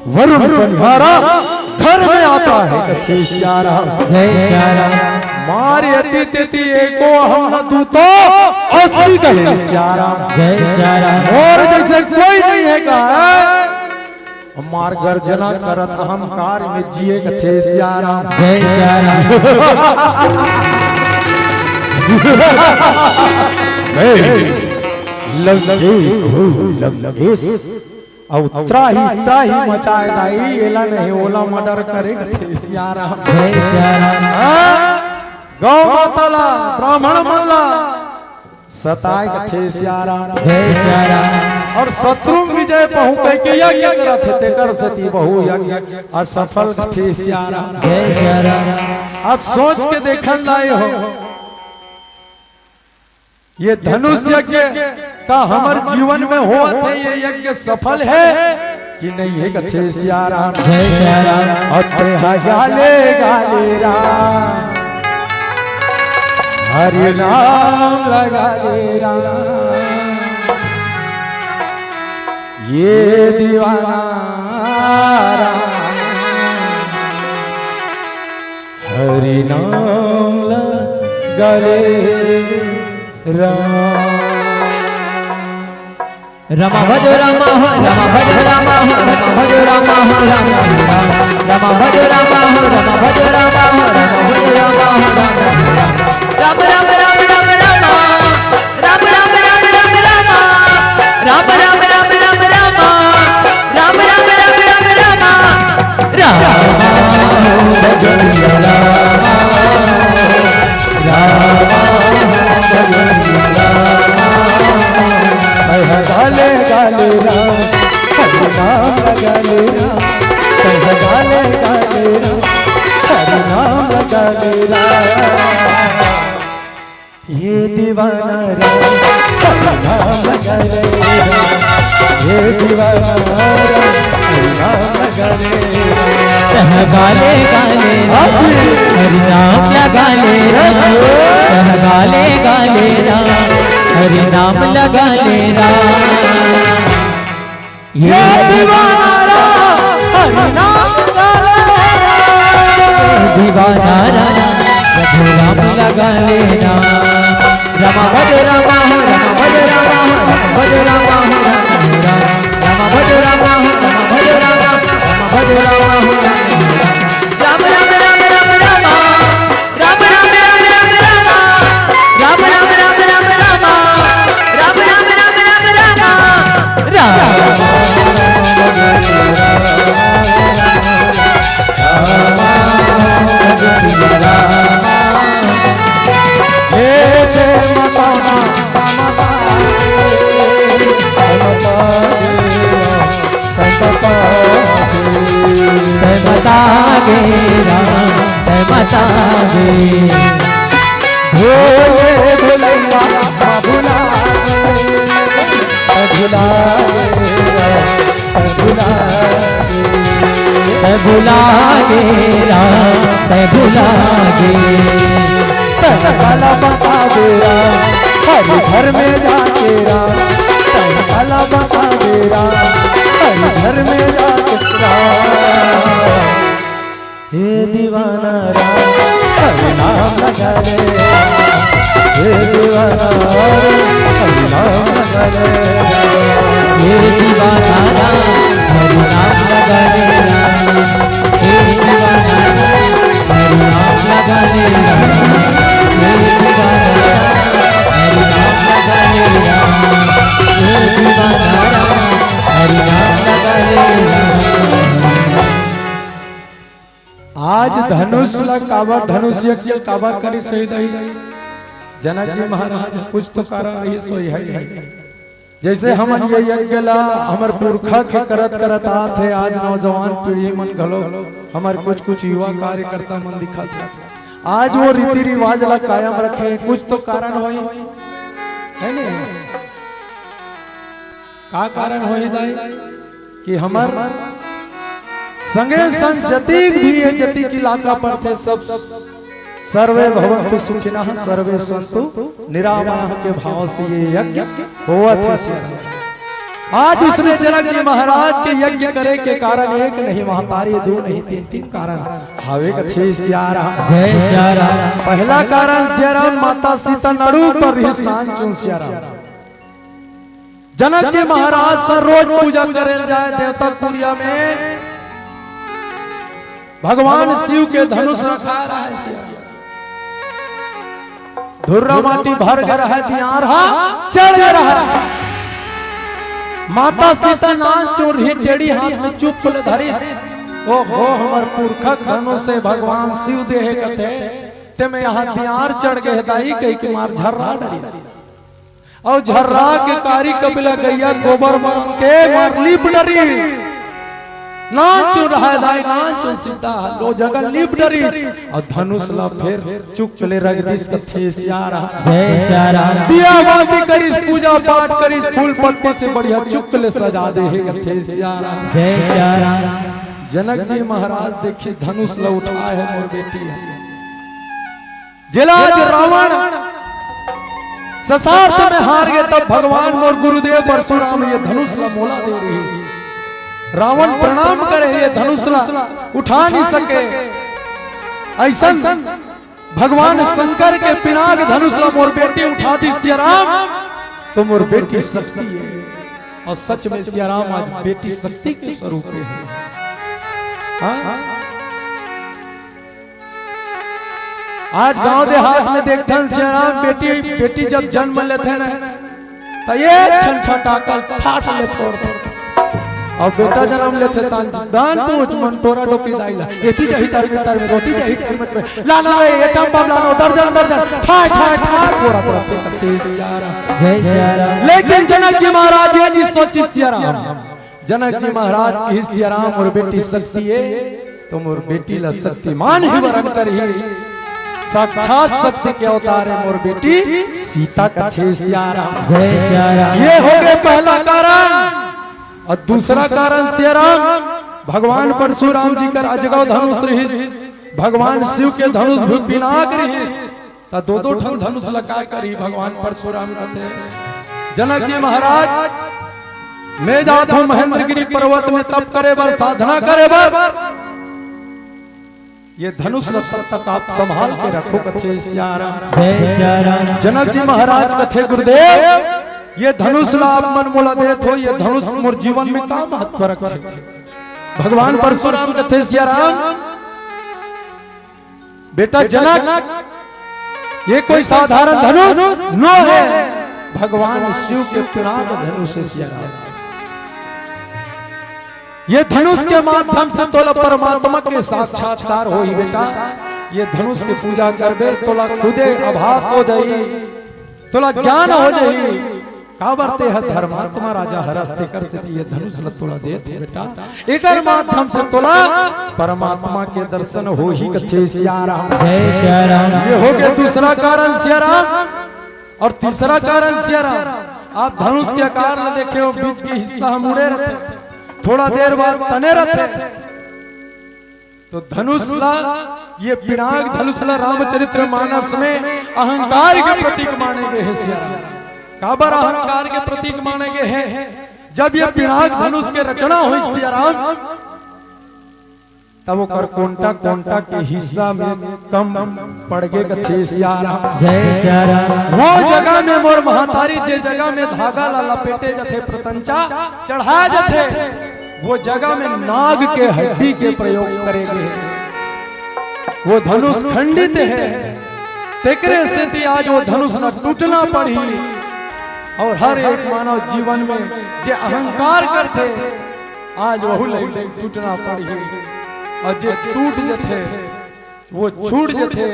वरुण पनिहारा घर में आता है कथे सियाराम। जय सियाराम। मार एती तेती एको अहम न दूतो, अस्थि कहे सियाराम। जय सियाराम। मोर जइसे कोई नहीं हे का? मार गर्जना करत अहंकार में जिए कथे सियाराम। जय सियाराम। मैं लंकेश हूँ, लंकेश। अउ त्राही, त्राही मचाए दाई, एला नहीं ओला मर्डर करे कथे सियाराम। जय सियाराम। हाँ? गौ माता ला, ब्राह्मण मन ला सताए कथे सियाराम। जय सियाराम। अउ शत्रु विजय पहूं कहिके यज्ञ करत हे, तेकर सेती बहु यज्ञ असफल कथे सियाराम। जय सियाराम। अब सोच के देखन लाए हो, ये धनुष यज्ञ का हमर जीवन में होवत हे, ये यज्ञ सफल हे कि नहीं हे कथे सियाराम। जय सियाराम। अउ तेहा गाले गाले राम, हरि नाम लगा ले राम, ये दीवाना राम। नाम लगा ले राम। रमा भज रमा हो, रमा भज रमा हो, रमा भज रमा हो, राम राम राम। रमा भज रमा हो, रमा भज रमा हो, रमा भज रमा हो, राम राम राम। राम राम राम राम राम। राम राम राम राम राम। राम राम राम राम राम। राम राम राम राम राम। राम भजन राम। राम भजन राम। गाले गाले राम, हरि नाम लगा ले राम। गाले गाले राम, हरि नाम लगा ले राम। ये दीवाना राम, हरि नाम लगा ले राम। ये दीवाना राम, हरि नाम लगा ले राम। गाले गाले राम, हाँ जी। हरि नाम लगा ले राम। गाले गाले राम, हरि नाम लगा ले राम। ये दीवाना राम, हरि नाम लगा ले राम। दीवाना राम, प्रभु नाम लगा ले राम। राम भज राम हो, राम भज राम हो, राम भज राम हो, राम राम। राम भज राम हो, राम भज राम हो, राम भज राम हो, राम राम। राम राम राम राम राम। राम राम राम राम राम। राम राम राम राम राम। राम राम राम राम राम। राम। हे, हे, माता, माता, माता, माता। तै बता गे राम, तै बता गे। भोले भोलैया भुला गे, भुला गे राम, भुला गे। तै भुला गे राम, तै भुला गे। तै काला बता गे राम, हर घर में जाके राम। तै काला बता गे राम, हर घर में जाके राम। हे दीवाना राम, हरि नाम लगा ले। हे दीवाना राम, हरि नाम लगा ले। हे दीवाना राम, हरि नाम लगा ले। हे दीवाना राम, हरि नाम लगा ले। हे दीवाना राम, हरि नाम लगा ले। हे दीवाना राम, हरि नाम लगा ले। आज धनुष ला काबर, धनुष यज्ञ काबर करिस हे दाई? जनक जी महाराज, कुछ तो कारण रहिस होही। जैसे हमन ये यज्ञ ला हमर पुरखा के करत करत आत हे, आज नौजवान पीढ़ी मन घलो, हमर कुछ कुछ युवा कार्यकर्ता मन दिखत हे, आज वो रीति रिवाज ला कायम रखे, कुछ तो कारण होही, हे नहीं? का कारण होही दाई? कि हमर संगे संग जतिक भी ये जतिक इलाका परथे, सब सर्वे भवन्तु सुखिनः, सर्वे सन्तु निरामयः के भाव से ये यज्ञ होवत हे। आज उसने जनक जी महाराज के यज्ञ करे के कारण एक नहीं महतारी, दू नहीं, तीन, तीन कारण हावे कथे सिया राम। जय सिया राम। पहला कारण सिया राम, माता सीता नड़ू पर रिहिस, नानचुन सिया राम। जनक जी महाराज स रोज पूजा करे ल जाय देवता कुरिया में, भगवान शिव के धनुष रखा रहय से धुर्रा माटी भर गे रहय, दियार हा चढ़ गे रहय। माता सीता नानचुन रहिस, टेड़ी हाथ में चुप ले धरिस। ओ हो, हमर पुरखा के धनुष हे, भगवान शिव दे हे कथे, ते में इहाँ दियार चढ़ गे हे दाई, कहिके मार झर्रा डरिस। अउ झर्रा के कारी कपिला गैया गोबर मन के मार लीप डरिस। नानचुन रहय दाई, नानचुन सीता ह ओ जगह लीप डरिस। अउ धनुष ला फेर चुक ले रख दिस कथे सिया राम। जय सिया राम। दिया बाती करिस, पूजा पाठ करिस, फूल पत्ती से बढ़िया चुक ले सजा दे हे कथे सिया राम। जय सिया राम। जनक जी महाराज देखिस धनुष ला उठाय हे मोर बेटी ह। जेला आज रावण ससार्थ में हार गे, तब भगवान मोर गुरुदेव परशुराम ये धनुष ला मोला दे रहिस। रावण प्रणाम करे, ये धनुष ला उठा नहीं सके। अइसन भगवान शंकर के पिनाक धनुष ला मोर बेटी उठा दिस सियाराम, तो मोर बेटी शक्ति हे। अउ सच में सियाराम आज बेटी शक्ति के स्वरूप हे। हाँ? आज गांव देहात में देखथन सियाराम, बेटी, बेटी जब जन्म लेथे ना, त एक छन छटाकल फाट ले फोड़ दे। अउ बेटा जन्म लेथे तहान, दान पूछ मन टोरा डोकी दाई ला, एती जाही तार में, तार में, रोटी जाही तार में, लाना रे, एटम बम लानो, दर्जन, दर्जन, ठाय, ठाय, ठाय, फोड़ा, फोड़ा, फोड़ा, तेज सियाराम। जय सियाराम। लेकिन जनक जी महाराज ये नहीं सोची सियाराम। जनक जी महाराज कहिस सियाराम मोर बेटी शक्ति हे, तो मोर बेटी ला शक्तिमान ही वरण करही। साक्षात शक्ति के अवतार हे मोर बेटी सीता कथे सियाराम। जय सियाराम। ये हो गे पहला कारण। अउ दूसरा कारण सियाराम, भगवान परशुराम जी कर अजगव धनुष रहिस, भगवान शिव के धनुष भी पिनाक रहिस। त दो दो ठन धनुष ला का करही भगवान परशुराम कथे। जनक जी महाराज, मैं जात हूं महेंद्रगिरी पर्वत में तप करे बर, साधना करे बर। ये धनुष ला तब तक आप संभाल के रखो कथे सियाराम। जय सियाराम। जनक जी महाराज कथे गुरुदेव, ये धनुष ला आप मन मोला देत हो, ये धनुष मोर जीवन में का महत्व रखथे? भगवान परशुराम कथे सियाराम, बेटा जनक, ये कोई साधारण धनुष नो हे, भगवान शिव के पिनाक धनुष हे सियाराम। ये धनुष के माध्यम से तोला परमात्मा के साक्षात्कार होही बेटा। ये धनुष के पूजा करबे, तोला खुदे आभास हो जाही, तोला ज्ञान हो जाही। काबर तेह धर्मात्मा राजा हरस, तेकर सेती ये धनुष ल तोला देत हे बेटा, एकर माध्यम से तोला परमात्मा के दर्शन होही कथे सियाराम। जय सियाराम। ये हो गे दूसरा कारण सियाराम। अउ तीसरा कारण सियाराम, आप धनुष के आकार ल देखे हो, बीच के हिस्सा ह मुड़े रथे, थोड़ा देर बाद तने रथे। तो धनुष ला, ये पिनाक धनुष ला रामचरित्र मानस में अहंकार के प्रतीक माने गे हे सियाराम। काबर अहंकार के प्रतीक माने गे हे? जब ये पिनाक धनुष के रचना होइस सियाराम, तब ओकर कोंटा कोंटा के हिस्सा में कम पड़ गे कथे सियाराम। जय सियाराम। वो जगह में मोर महतारी, जे जगह में धागा ला लपेटे जथे, प्रतंचा चढ़ाए जथे, वो जगह में नाग के हड्डी के प्रयोग करे गे। वो धनुष खंडित हे, तेकरे सेती आज वो धनुष ला टूटना पड़ही। अउ हर एक मानव जीवन में जे अहंकार करथे, आज वहू ला टूटना पड़ही। अउ जे टूट जथे, वो छूट जथे।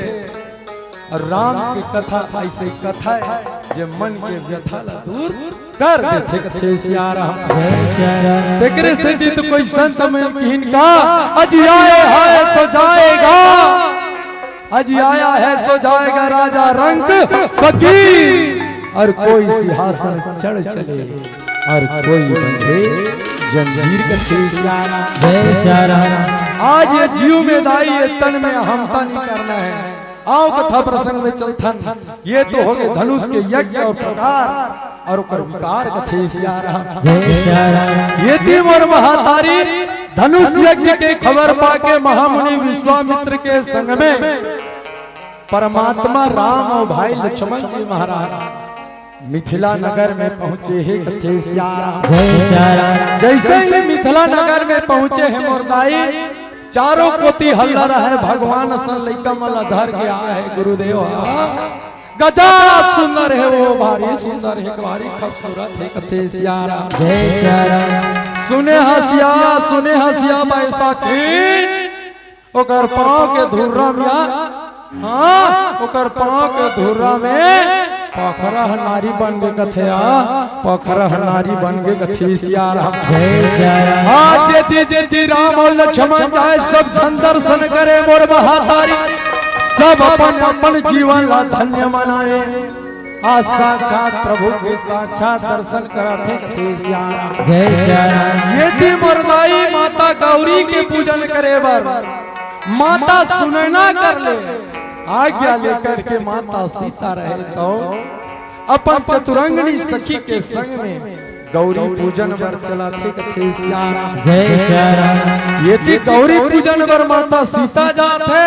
अउ राम के कथा अइसे कथा हे, जे मन के व्यथा ला दूर कर देथे कथे सियाराम। जय सियाराम। तेकरे सेती तो कोई संत मन किहिन का, "अजी आया है सो जाएगा, अजी आया है सो जाएगा राजा रंक फकीर, अउ कोई सिंहासन चढ़ चले, अउ कोई बंधे जंजीर कथे सियाराम।" जय सियाराम। आज ये जीव में दाई, ये तन में अहमता नहीं करना हे। आओ कथा प्रसंग में चलथन। ये तो हो गे धनुष के यज्ञ अउ प्रकार अउ ओकर विकार कथे सियाराम। जय सियाराम। ये थी मोर महतारी धनुष यज्ञ के खबर पाके महामुनि विश्वामित्र के संग में परमात्मा राम अउ भाई लक्ष्मण जी महाराज मिथिला नगर में पहुंचे हे कथे सियाराम। जय सियाराम। जइसे ही मिथिला नगर में पहुंचे हे मोर दाई, चारों कोती हल्ला रहे, भगवान असन लइका मन ला धर के आए हे गुरुदेव। गजब सुंदर हे वो, भारी सुंदर हे, भारी खूबसूरत हे कथे सियाराम। जय सियाराम। सुने हसिया, सुने हसिया बैसाखी, ओकर पाँव के धुर्रा में, हाँ, ओकर पाँव के धुर्रा में पखरा ह नारी बन गे कथे आ, पखरा ह नारी बन गे कथे सियाराम। जय सियाराम। हाँ, जेती जेती राम अउ लक्ष्मण जाए, सब झन दर्शन करे मोर महतारी, सब अपन अपन जीवन ला धन्य मनाए। आज साक्षात प्रभु के साक्षात दर्शन करत हे कथे सियाराम। जय सियाराम। ये थी मोर दाई माता गौरी के पूजन करे बर माता सुनैना कर ले आज्ञा लेकर के माता सीता रहे तो अपन चतुरंगनी सखी के संग में गौरी पूजन बर चलत हे कथे सियाराम। जय सियाराम। ये थी गौरी पूजन बर माता सीता जात हे।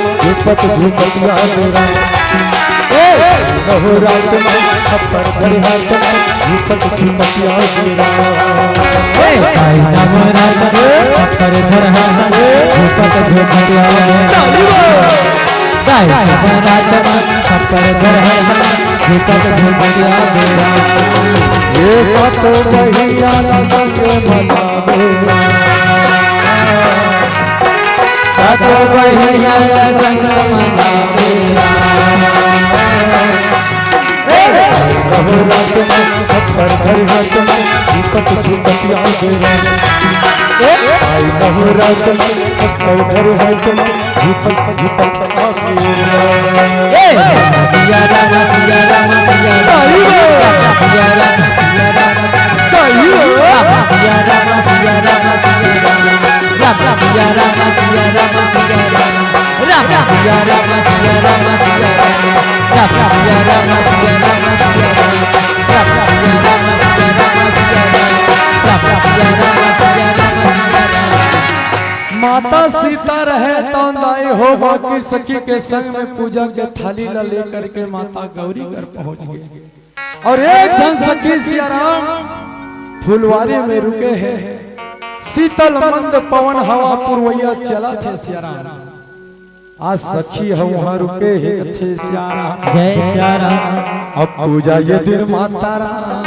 झुपत झुपत याद राम। ए, नवरात में खप्पर धरे हाथ में, झुपत झुपत याद राम। ए, आई नवरात में खप्पर धरे हाथ में, झुपत झुपत याद राम। गाय नवरात में खप्पर धरे हाथ में, झुपत झुपत याद राम। ये सातों बहिनिया ला संग मनावे। सातों बहिनिया ला संग मनावे। ए, रहो रात में, खप्पर धरे हाथ में, झुपत झुपत याद राम। ए, आई रहो रात में, खप्पर धरे हाथ में, झुपत झुपत याद राम। ए, सिया राम, सिया राम, सिया राम। अरे वाह। सिया राम, सिया राम, सिया राम। सही हो। सिया राम, सिया राम, सिया राम। राम सिया राम, सिया राम, सिया राम। राम सिया राम, सिया राम, सिया राम। राम सिया राम, सिया राम, सिया राम। राम सिया राम, सिया राम, सिया राम। राम सिया राम, सिया राम, सिया राम। माता सीता रहे तौन दाई हो, बाकी सखी के संग में पूजा के थाली ला लेकर के माता गौरी घर पहुंच गई। और एक झन सखी सिया राम फुलवारी में रुके हे, शीतल मंद पवन हवा पुरवैया चलत हे सिया राम। आज सखी ह उहाँ रुके हे कथे सिया राम। जय सिया राम। अब पूजा ये दिन माता राम,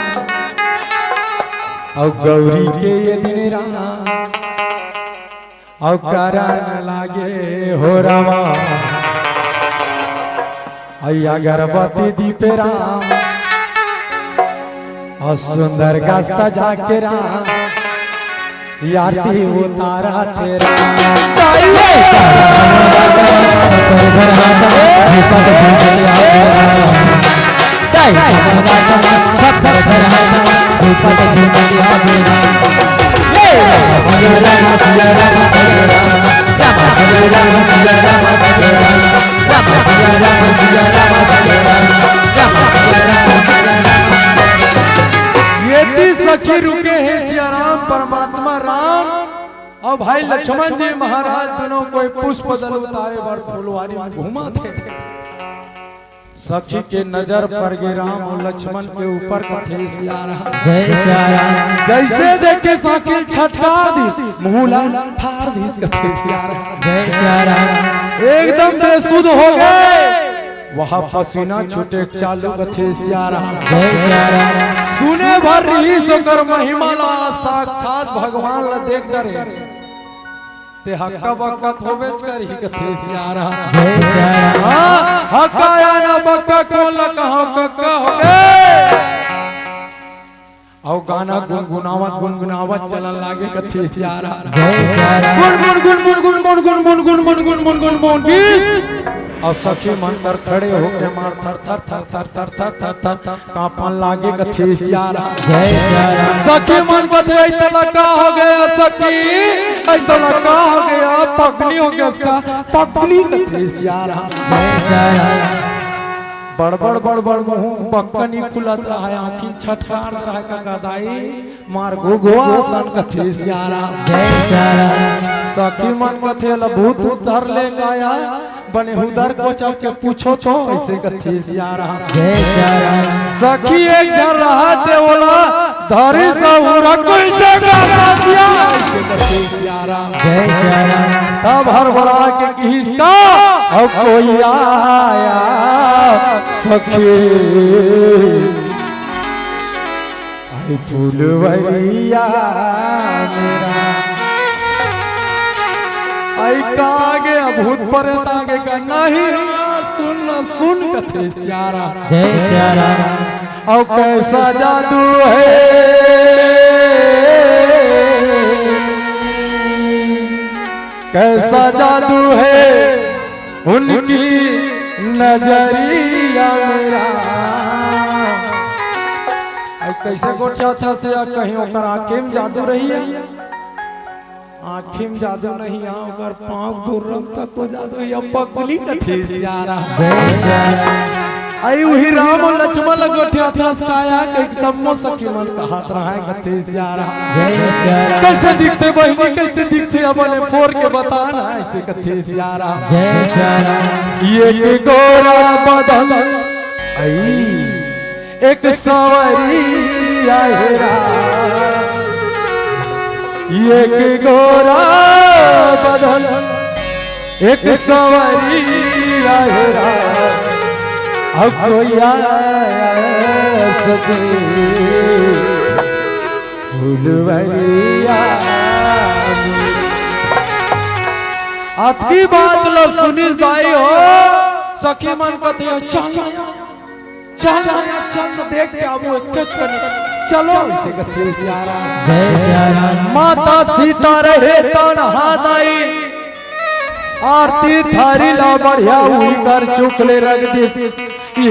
अब गौरी के ये दिन राम। अउ करन लागे हो रामा, अइ अगरबत्ती दीपे राम, अउ सुंदर गा सजा के राम, आरती उतारत हे राम। ये भी सखी रुके हे सिया राम, परमात्मा राम अउ भाई लक्ष्मण जी महाराज दुनों कोई पुष्प दल उतारे बर फुलवारी में घूमत हे। सखी के नजर पर गे राम अउ लक्ष्मण के ऊपर कथे सिया राम। जय सिया राम। जइसे देखे साकिल छटकार दिस, मुँह ला फार दिस कथे सिया राम। जय सिया राम। एकदम बेसुध हो गे। वहाँ पसीना छूटे चालू कथे सिया राम। जय सिया राम। सुने भर रहिस ओकर महिमा ला, साक्षात भगवान ला देख डरे। ते हक्का बक्का तो होबेच करही कथे सियारा। जय सिया राम। हाँ, हक्का या ना बक्का कोन ला कहा कक्का होगे। अउ गाना गुनगुनावत गुनगुनावत चलन लागे कथे सियारा। जय सिया राम। गुन गुन गुन गुन गुन गुन गुन गुन गुन गुन गुन गुन गुन गुन गुन। अउ सखी मन कर खड़े होके मार थर थर थर थर थर थर थर थर कांपन लागे कथे सियारा। जय सिया राम। सखी मन कथे, "ऐ तोला का हो गया सखी, ऐ तोला का हो गया, पगली हो गया इसका, पगली कथे सियारा।" जय सिया राम। बड़ बड़ बड़ बड़ मुंह बक्का नी खुलत रहा, आँखी छटकार रहा, का दाई मार घुघुआ सन कथे सियारा। जय सिया राम। सखी मन कथे, "ला भूत उत धर ले का या, बने हुदर कोचर के पूछो तो," ऐसे कथे सियारा। जय सिया राम। सखी एक झन रहा ते ओला धरी सहुरा कैसे करना सिया, ऐसे कथे सियारा। जय सिया राम। तब हड़बड़ा के किहिस का, "अब कोई आया सखी।" आई फुलवरिया मेरा। आई का आगे, अब भूत प्रेत आगे का नहीं, सुन न सुन कथे सियारा। जय सिया राम। और कैसा जादू है, कैसा जादू है उनकी नजरिया मेरा। अब कैसे गोठियाथस या कहीं ओकर आँखी में जादू रही है, आँखी में जादू नहीं है, ओकर पाँव धुर्रम तक को जादू या पगली कथे सियारा। आई उही राम और लक्ष्मण ला गोठियाथस का या, कहीं सब मो सखी मन कहत रहा है कथे सियारा। जय सिया राम। कैसे दिखथे बहिनी, कैसे दिखथे, अब ले फोर के बता ना, ऐसे कथे सियारा। जय सिया राम। एक गोरा बदन, आई, एक सांवरिया हेरा, एक गोरा बदन, एक सांवरिया हेरा, अब कोई आया सखी फुलवरिया। अतकी बात ला सुनिस दाई हो, सखी मन कथे, "चल, चल, चल, देख के आबो, एक कने, चलो," ऐसे कथे सियारा। जय सिया राम। माता सीता रहे तनहा दाई, आरती थारी ला बढ़िया उही कर चुक ले रख दिस।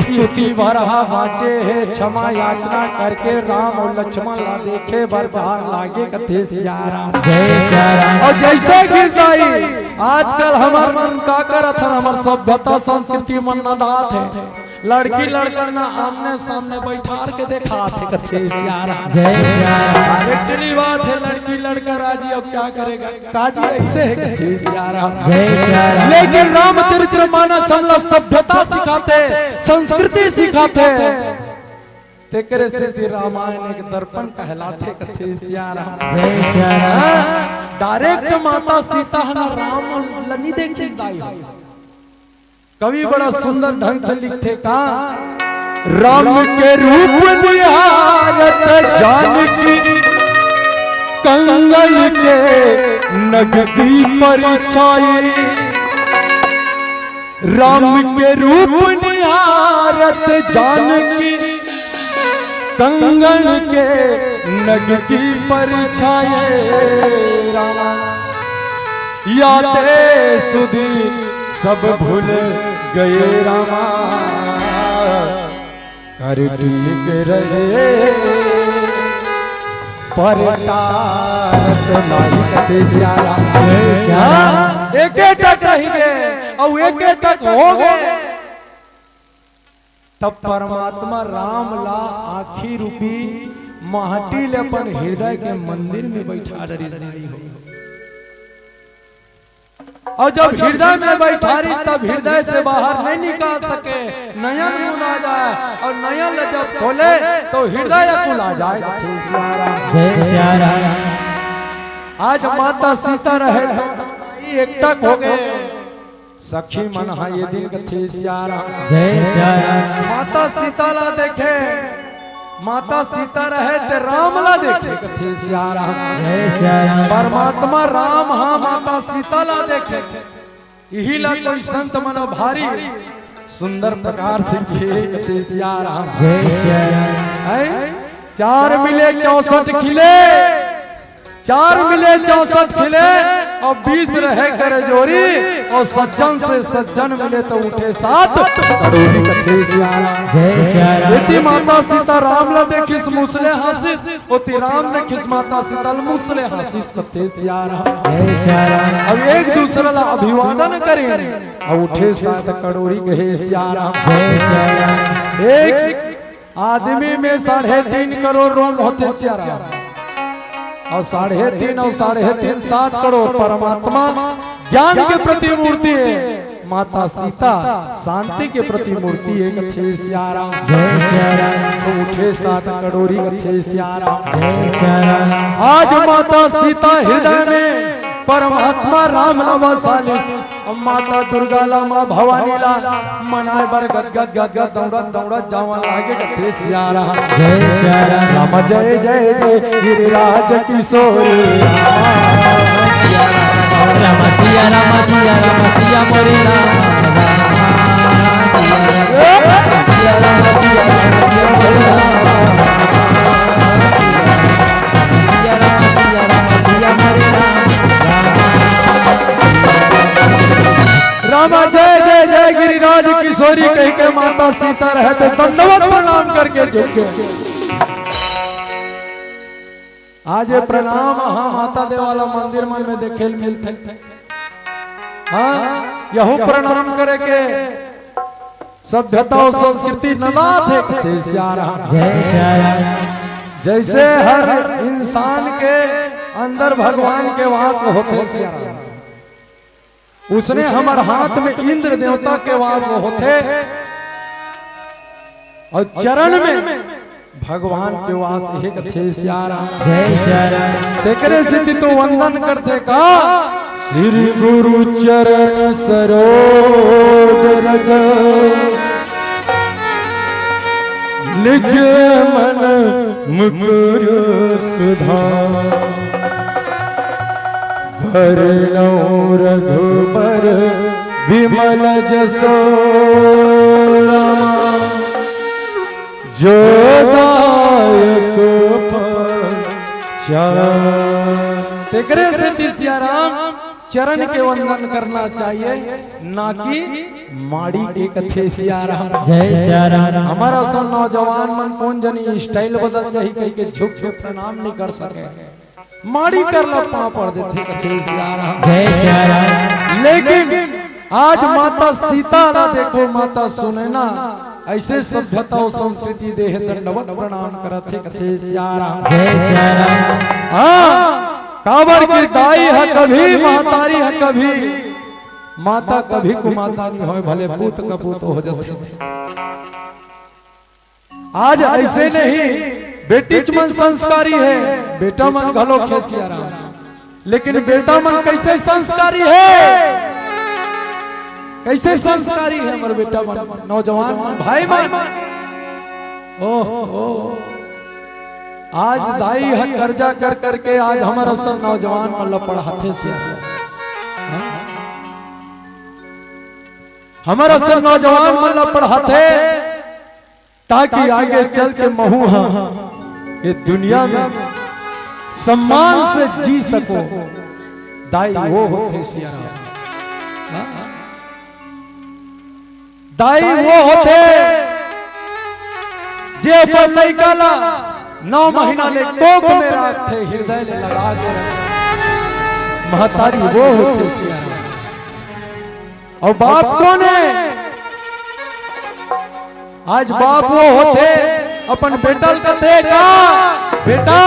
स्तुति भरहा बाँचे हे, क्षमा याचना करके राम और लक्ष्मण ला देखे बर धार लागे कथे सियारा। जय सिया राम। और जैसे गिरदाई, आजकल हमर मन का करत हन, हमर सभ्यता संस्कृति मन नंदात हे, लड़की लड़का ना आमने सामने बैठार के देखात हे कथे सियारा। जय सिया राम। अरे टली बात है, लड़की लड़का राजी, अब क्या करेगा? काजी ऐसे है कथे सियारा। जय सिया राम। लेकिन रामचरित्र मानस हमला सभ्यता सिखाथे, संस्कृति सिखाथे। तेकरे सेती रामायण एक दर्पण कहलाथे कथे सियारा। जय सिया राम। हाँ, direct माता सीता ह ना राम ल नी देखतिस दाई हो। कवि बड़ा सुंदर ढंग से लिखथे का, राम के रूप निहारत जानकी कंगन के नग की परछाई। राम के रूप निहारत जानकी कंगन के नग की परछाई। रामा यादें सुधी सब भूल गए रामा। कर ठीक रहे परतारत नाई कथे सियारा। हाँ, एके टक रहिगे, अउ एके टक होगे। तब परमात्मा राम ला आँखी रूपी माटी ले अपन हृदय के मंदिर में बैठा डरिस दाई हो। अउ जब हृदय में बैठारी, तब हृदय से बाहर नहीं निकाल सके, नयन मुना जाए, अउ नयन ल जब खोले, तो हृदय अकुला जाए। जय सिया राम। आज माता सीता रहे, तो एकटक हो गए। सखी मन हा ये दिन कथे सियारा। जय सिया राम। माता सीता ला देखे, माता सीता रहे ते राम ला देखे, कथे सिया राम। परमात्मा राम हा माता सीता ला देखे। इही ला कोई संत मन भारी सुंदर प्रकार से किए, कथे सिया राम। हैं? चार मिले चौसठ खिले, चार मिले चौसठ खिले, अउ बीस रहे कर जोरी, अउ सज्जन से सज्जन मिले त उठे सात करोड़ी, कथे सिया राम। यदि माता सीता राम ला देखिस मुसले हासिस, ओती राम देखिस माता सीता ल मुसले हासिस, कथे सिया राम। अब एक दूसरा ला अभिवादन करिन, अउ उठे सात करोड़ी, कहे सिया राम। एक आदमी में साढ़े तीन करोड़ रोम होथे सिया राम, अउ साढ़े तीन अउ साढ़े तीन सात करोड़ परमात्मा ज्ञान के प्रतिमूर्ति हे, माता सीता शांति के प्रतिमूर्ति हे, कथे सिया राम। तो उठे सात करोड़ी, कथे सिया राम। आज माता सीता हृदय में परमात्मा राम ला बसालिस, अउ माता दुर्गा ला, माँ भवानी ला मनाए बर गदगद गदगद दौड़त दौड़त जावन लागे, कथे सिया राम। राम जय जय जय गिरिराज किशोरी राम। राम सिया राम सिया राम सिया मोरे राम। राम सिया राम सिया राम सिया मोरे राम। रामा जय जय जय गिरिराज किशोरी कहि के माता सीता रहे ते दंडवत प्रणाम करके झुक गे। आज ये प्रणाम हा माता देवाला मंदिर मन में देखे ल मिलथे। हाँ, यहू प्रणाम करे के सभ्यता अउ संस्कृति ननात हे, कथे सिया राम। जैसे हर इंसान के अंदर भगवान के वास होथे सिया राम, उसने हमर हाथ में इंद्र देवता के वास होथे अउ चरण में भगवान के वास हे, कथे सिया राम। तेकरे सेती तो वंदन करथे का, श्री गुरु चरण सरोज रज, निज मन मुकुर सुधार। भरनौ रघुबर विमल जसो रामा, जो दायक फल चारि। तेकरे सेती सिया राम चरण के वंदन करना चाहिए, ना कि माड़ी के, कथे सिया राम। जय सिया राम। हमर असन नौजवान मन कोन जनी style बदल जाही कहि के झुक के प्रणाम नहीं कर सके। माड़ी कर ला पाँव पड़ देथे, कथे सिया राम। जय सिया राम। लेकिन आज माता सीता ला देखो, माता सुनैना ऐसे सभ्यता अउ संस्कृति दे हे, दंडवत प्रणाम करत हे, कथे सिया राम। जय सिया राम। हाँ, काबर के दाई ह कभी, महतारी ह कभी, माता कभी कुमाता नहीं होय, भले पूत कपूत हो जाथे। आज ऐसे नहीं, बेटीच मन संस्कारी हे, बेटा मन घलो हे सिया राम। लेकिन बेटा मन कैसे संस्कारी हे, कैसे संस्कारी हे हमर बेटा मन, नौजवान मन, भाई मन। ओह, ओह। आज दाई ह कर्जा कर करके आज हमर असन नौजवान मन ला पढ़ाथे सिया राम। हाँ? हमर असन नौजवान मन ला पढ़ाथे। ताकि आगे चल के महू हा ये दुनिया में सम्मान से जी सको। दाई वो होथे सिया राम। दाई वो होथे जे अपन लइका ला नौ महीना ले कोख में राखथे, हृदय ले लगा के रखथे। महतारी वो होथे सिया राम। अउ बाप कोन हे? आज बाप वो होथे, अपन बेटा ल कथे का, "बेटा,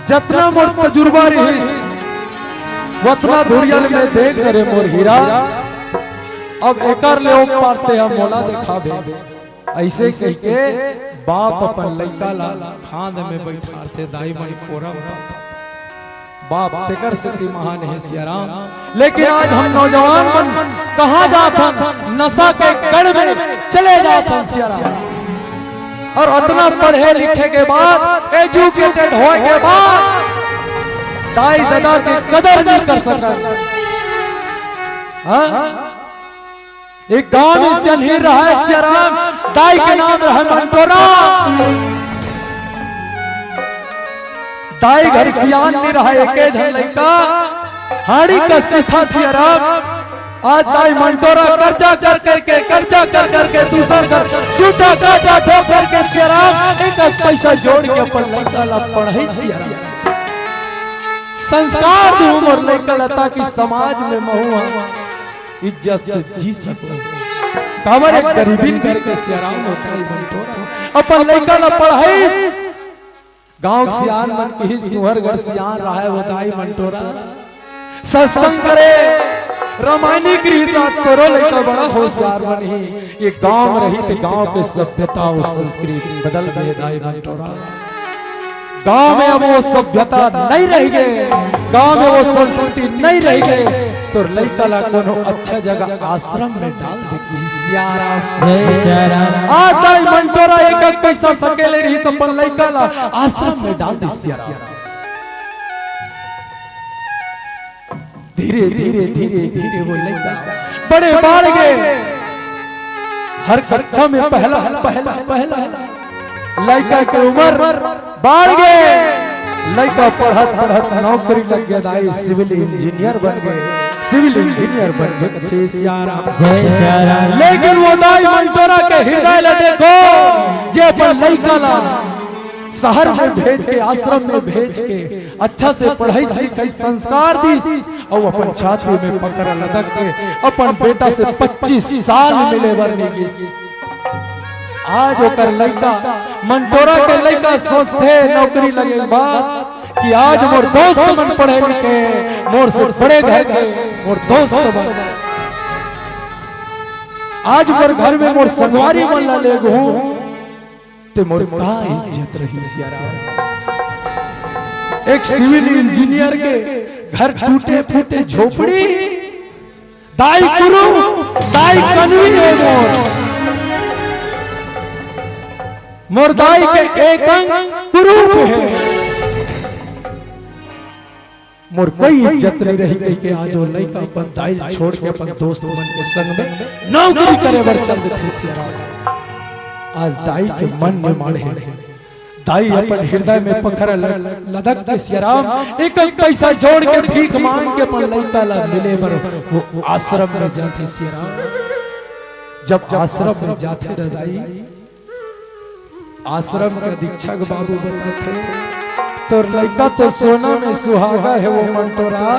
जतना मोर तजुर्बा रिहिस, वतना धुरिया ल मैं देख डरे मोर हीरा, अब एकर ले ओ पार तेहा मोला देखाबे।" अइसे कहिके बाप अपन लइका ला खांद में बइठारथे, दाई मन कोरा म। बाप तेकर सेती महान हे सिया राम। लेकिन आज हम नौजवान मन कहाँ जात हन? नशा के गढ़ में चले जात हन सिया राम। अउ अतना पढ़े लिखे के बाद, एजुकेटेड होय के बाद दाई ददा के कदर नइ कर सकन। हाँ? एक गांव में सियान ही रहय सियाराम, दाई के नाम रहय मंटोरा। दाई घर सियान नइ रहय, एके झन लइका हाड़ी कस सीथा सियाराम। आज दाई मंटोरा करजा कर करके, करजा कर करके दूसर घर जूठा कांटा ठोक करके सियाराम एक एक पइसा जोड़ के अपन लइका ला पढ़ई सियाराम। संस्कार दूहूं मोर लइका ला, ताकि समाज में महूं इज्जत से जी सकूं। काबर एक गरीबिन घर के सियाराम ओ दाई मंटोरा अपन लइका ला पढ़ईस। गांव के सियान मन किहिस, तुंहर घर सियान रहय ओ दाई मंटोरा, सत्संग करे, रामायणी गृहस्थ, तोरो लइका बड़ा होशियार बनही। ये गांव में रही त गांव के सभ्यता अउ संस्कृति बदल गे दाई मंटोरा। गांव में अब ओ सभ्यता नइ रहि गे, गांव में ओ संस्कृति नइ रहि गे। तोर लइका ला कोनो अच्छा जगह आश्रम में डाल दे, सियाराम। जय सियाराम। आज दाई मंटोरा एक एक पइसा सकेले रहिस, अपन लइका ला आश्रम में डाल दे, सियाराम। धीरे धीरे धीरे धीरे ओ लइका बड़े बाढ़ गे। हर कक्षा में पहला, पहला, पहला। लइका के उमर बाढ़ गे। लइका पढ़त पढ़त नौकरी लग गे दाई, सिविल इंजीनियर बन गे, सिविल इंजीनियर बन गे। जय सियाराम। लेकिन ओ दाई मंटोरा के हिरदय ला देखो, जे अपन लइका ला शहर में भेज के, आश्रम में भेज के, अच्छा से पढ़ईस लिखईस, संस्कार दीस, अउ अपन छाती में पखरा लदक के अपन बेटा से पच्चीस साल मिले बर नइ गिस। आज ओकर लइका, मंटोरा के लइका सोचथे नौकरी लगे के बाद कि आज मोर दोस्त मन पढ़े लिखे, मोर से बड़े घर के मोर दोस्त मन, आज मोर घर में मोर संगवारी मन ला लेगहूं, ते मोर का इज्जत रही सियाराम। एक सिविल इंजीनियर के घर, टूटे फूटे झोपड़ी, दाई कुरूप, दाई कनवी हे मोर। मोर दाई के एक अंग कुरूप हे। मोर कोई इज्जत नइ रही कहिके आज ओ लइका अपन दाई ल छोड़ के अपन दोस्त मन के संग में नौकरी करे बर चल देथे सियाराम। आज दाई के मन निमाड़े हे। दाई अपन हिरदय में पखरा ल-, लदक के सियाराम एक एक पइसा जोड़ के भीख मांग के अपन लइका ला मिले बर ओ आश्रम में जाथे सियाराम। जब आश्रम में जाथे न दाई, आश्रम के अधीक्षक बाबू बताथे, "तोर लइका तो सोना में सुहागा हे ओ मंटोरा,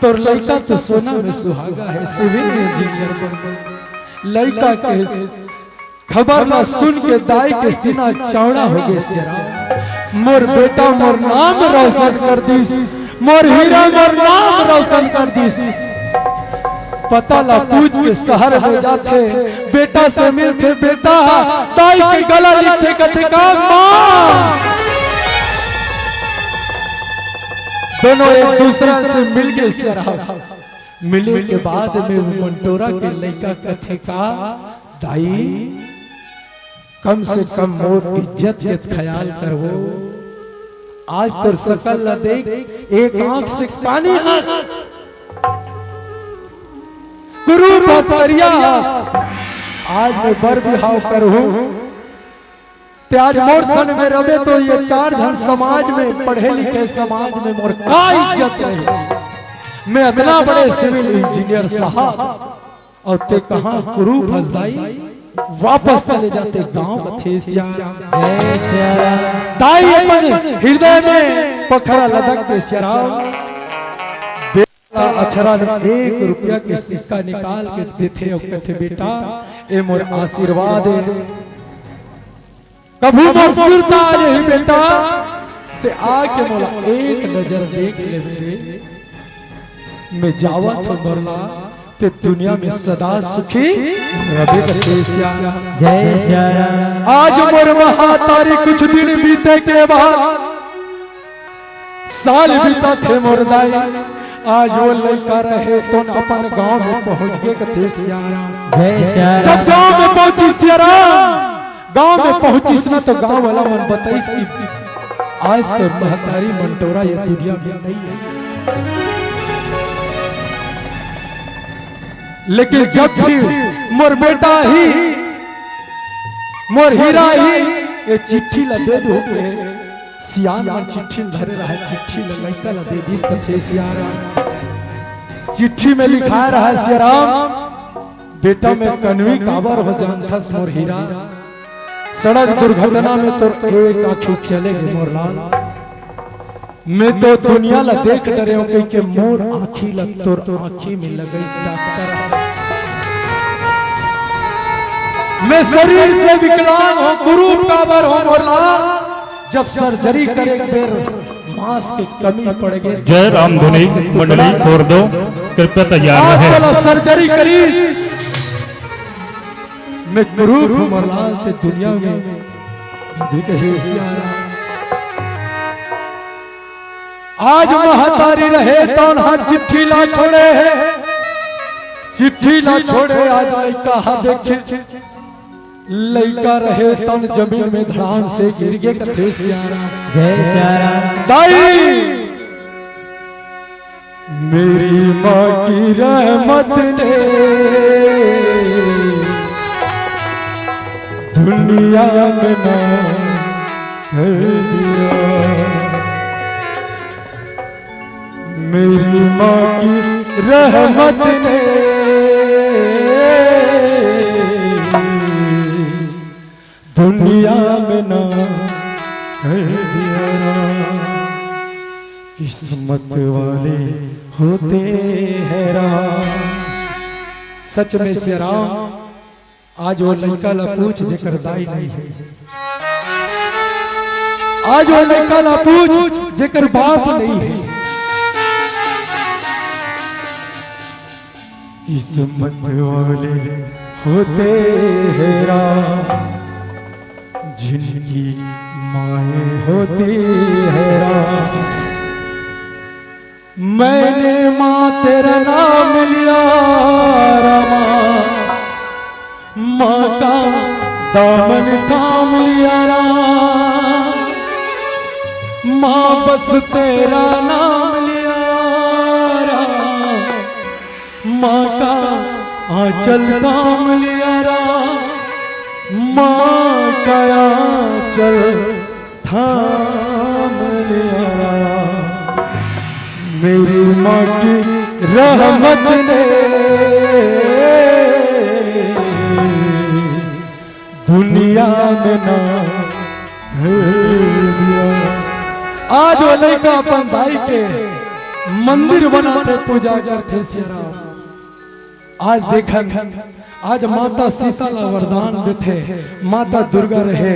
तोर लइका तो सोना में सुहागा हे, सिविल इंजीनियर बन गे।" लइका के खबर ला सुन के दाई के सीना चौड़ा हो गे सियाराम। मोर बेटा मोर नाम रोशन कर दिस, मोर हीरा मोर नाम रोशन कर दिस। पता ला पूछ के शहर में जाथे, बेटा से मिलथे, बेटा दाई के गला लिखथे, कथे का माँ। दोनों एक दूसरा से मिल गे सियाराम। मिले के बाद में ओ मंटोरा के लइका कथे का, दाई, कम से कम मोर इज्जत के ख्याल करवो। आज तोर सकल ला देख, एक आंख से कानी हस, कुरूप हस, करिया हस। आज मैं बर बिहाव करहूं, ते आज मोर संग में रबे तो ये चार झन समाज में, पढ़े लिखे समाज में मोर का इज्जत रही? मैं अतना बड़े सिविल इंजीनियर साहब, अउ ते कहां कुरूप हस दाई? वापस चले जाते गांव कथे सियाराम। जय सियाराम। दाई अपन हिरदय में पखरा लदक दे सियाराम। बेटा अछरा ले एक रुपया के सिक्का निकाल के देथे अउ कथे, "बेटा, ए मोर आशीर्वाद हे।" कभू मोर सुरता आ जाही बेटा, ते आके मोला एक नजर देख लेबे रे। मैं जावत हंव मोर ला, ते दुनिया में सदा सुखी रबे कथे सियाराम। जय सियाराम। आज मोर महतारी कुछ दिन बीते के बाद साल बीतत हे मोर दाई, आज ओ लइका रहे तोन अपन गांव में पहुंच गे कथे सियाराम। जय सियाराम। जब गांव में पहुंची सियाराम, गांव में पहुंचिस ना तो गांव वाला मन बताइस कि आज तो महतारी मंटोरा ये दुनिया में नहीं है। लेकिन जब भी मोर बेटा ही, मोर हीरा ही ये चिट्ठी ला दे दो के, सियान मन चिट्ठी धरे रहे, चिट्ठी ला लइका ला दे दिस कथे सियाराम। चिट्ठी में लिखाय रहे सियाराम, बेटा मैं कनवी काबर हो जानथस मोर हीरा, सड़क दुर्घटना में तोर एक आँखी चले गे मोर लाल। मैं तो दुनिया ला देख डरे हूँ कहिके मोर आँखी ला तोर आँखी में लगइस डॉक्टर। मैं शरीर से विकलांग हूँ, कुरूप काबर हूँ मोर लाल। जब सर्जरी करे के बेर मांस के कमी पड़ गे, जय रामधुनी मांस के मंडली टुकड़ा खोर दो, कृपया तैयार आज रहे। वाला सर्जरी करीस, मैं कुरूप हूँ मोर लाल, ते दुनिया में भी कहे। आज महतारी रहे तौन हा चिट्ठी ला छोड़े हे, चिट्ठी ला छोड़े आज लइका हा देखे, लइका रहे तौन जमीन में धड़ाम से गिर गे कथे सियाराम। जय सियाराम। दाई, मेरी माँ की रहमत ने दुनिया में ना कर दिया। मेरी माँ की रहमत ने दुनिया में ना कर दिया। किस्मत वाले होते हैं राम। सच में सियाराम, आज वो लइका ला पूछ जेकर दाई नहीं है, आज वो लइका ला पूछ जेकर बाप नहीं है। किस्मत वाले होते हैं राम, जिनकी माएँ होती है राम। मैंने माँ तेरा नाम लिया रामा, माँ का दामन थाम लिया राम, माँ बस तेरा नाम लिया राम, माँ का आंचल थाम लिया राम, माँ का आंचल थाम लिया राम। मेरी माँ की रहमत ने दुनिया में ना भर दिया। आज वो लइका अपन दाई के मंदिर बनाथे, पूजा करथे सियाराम। आज देखन, आज माता सीता ला वरदान देथे, माता दुर्गा रहे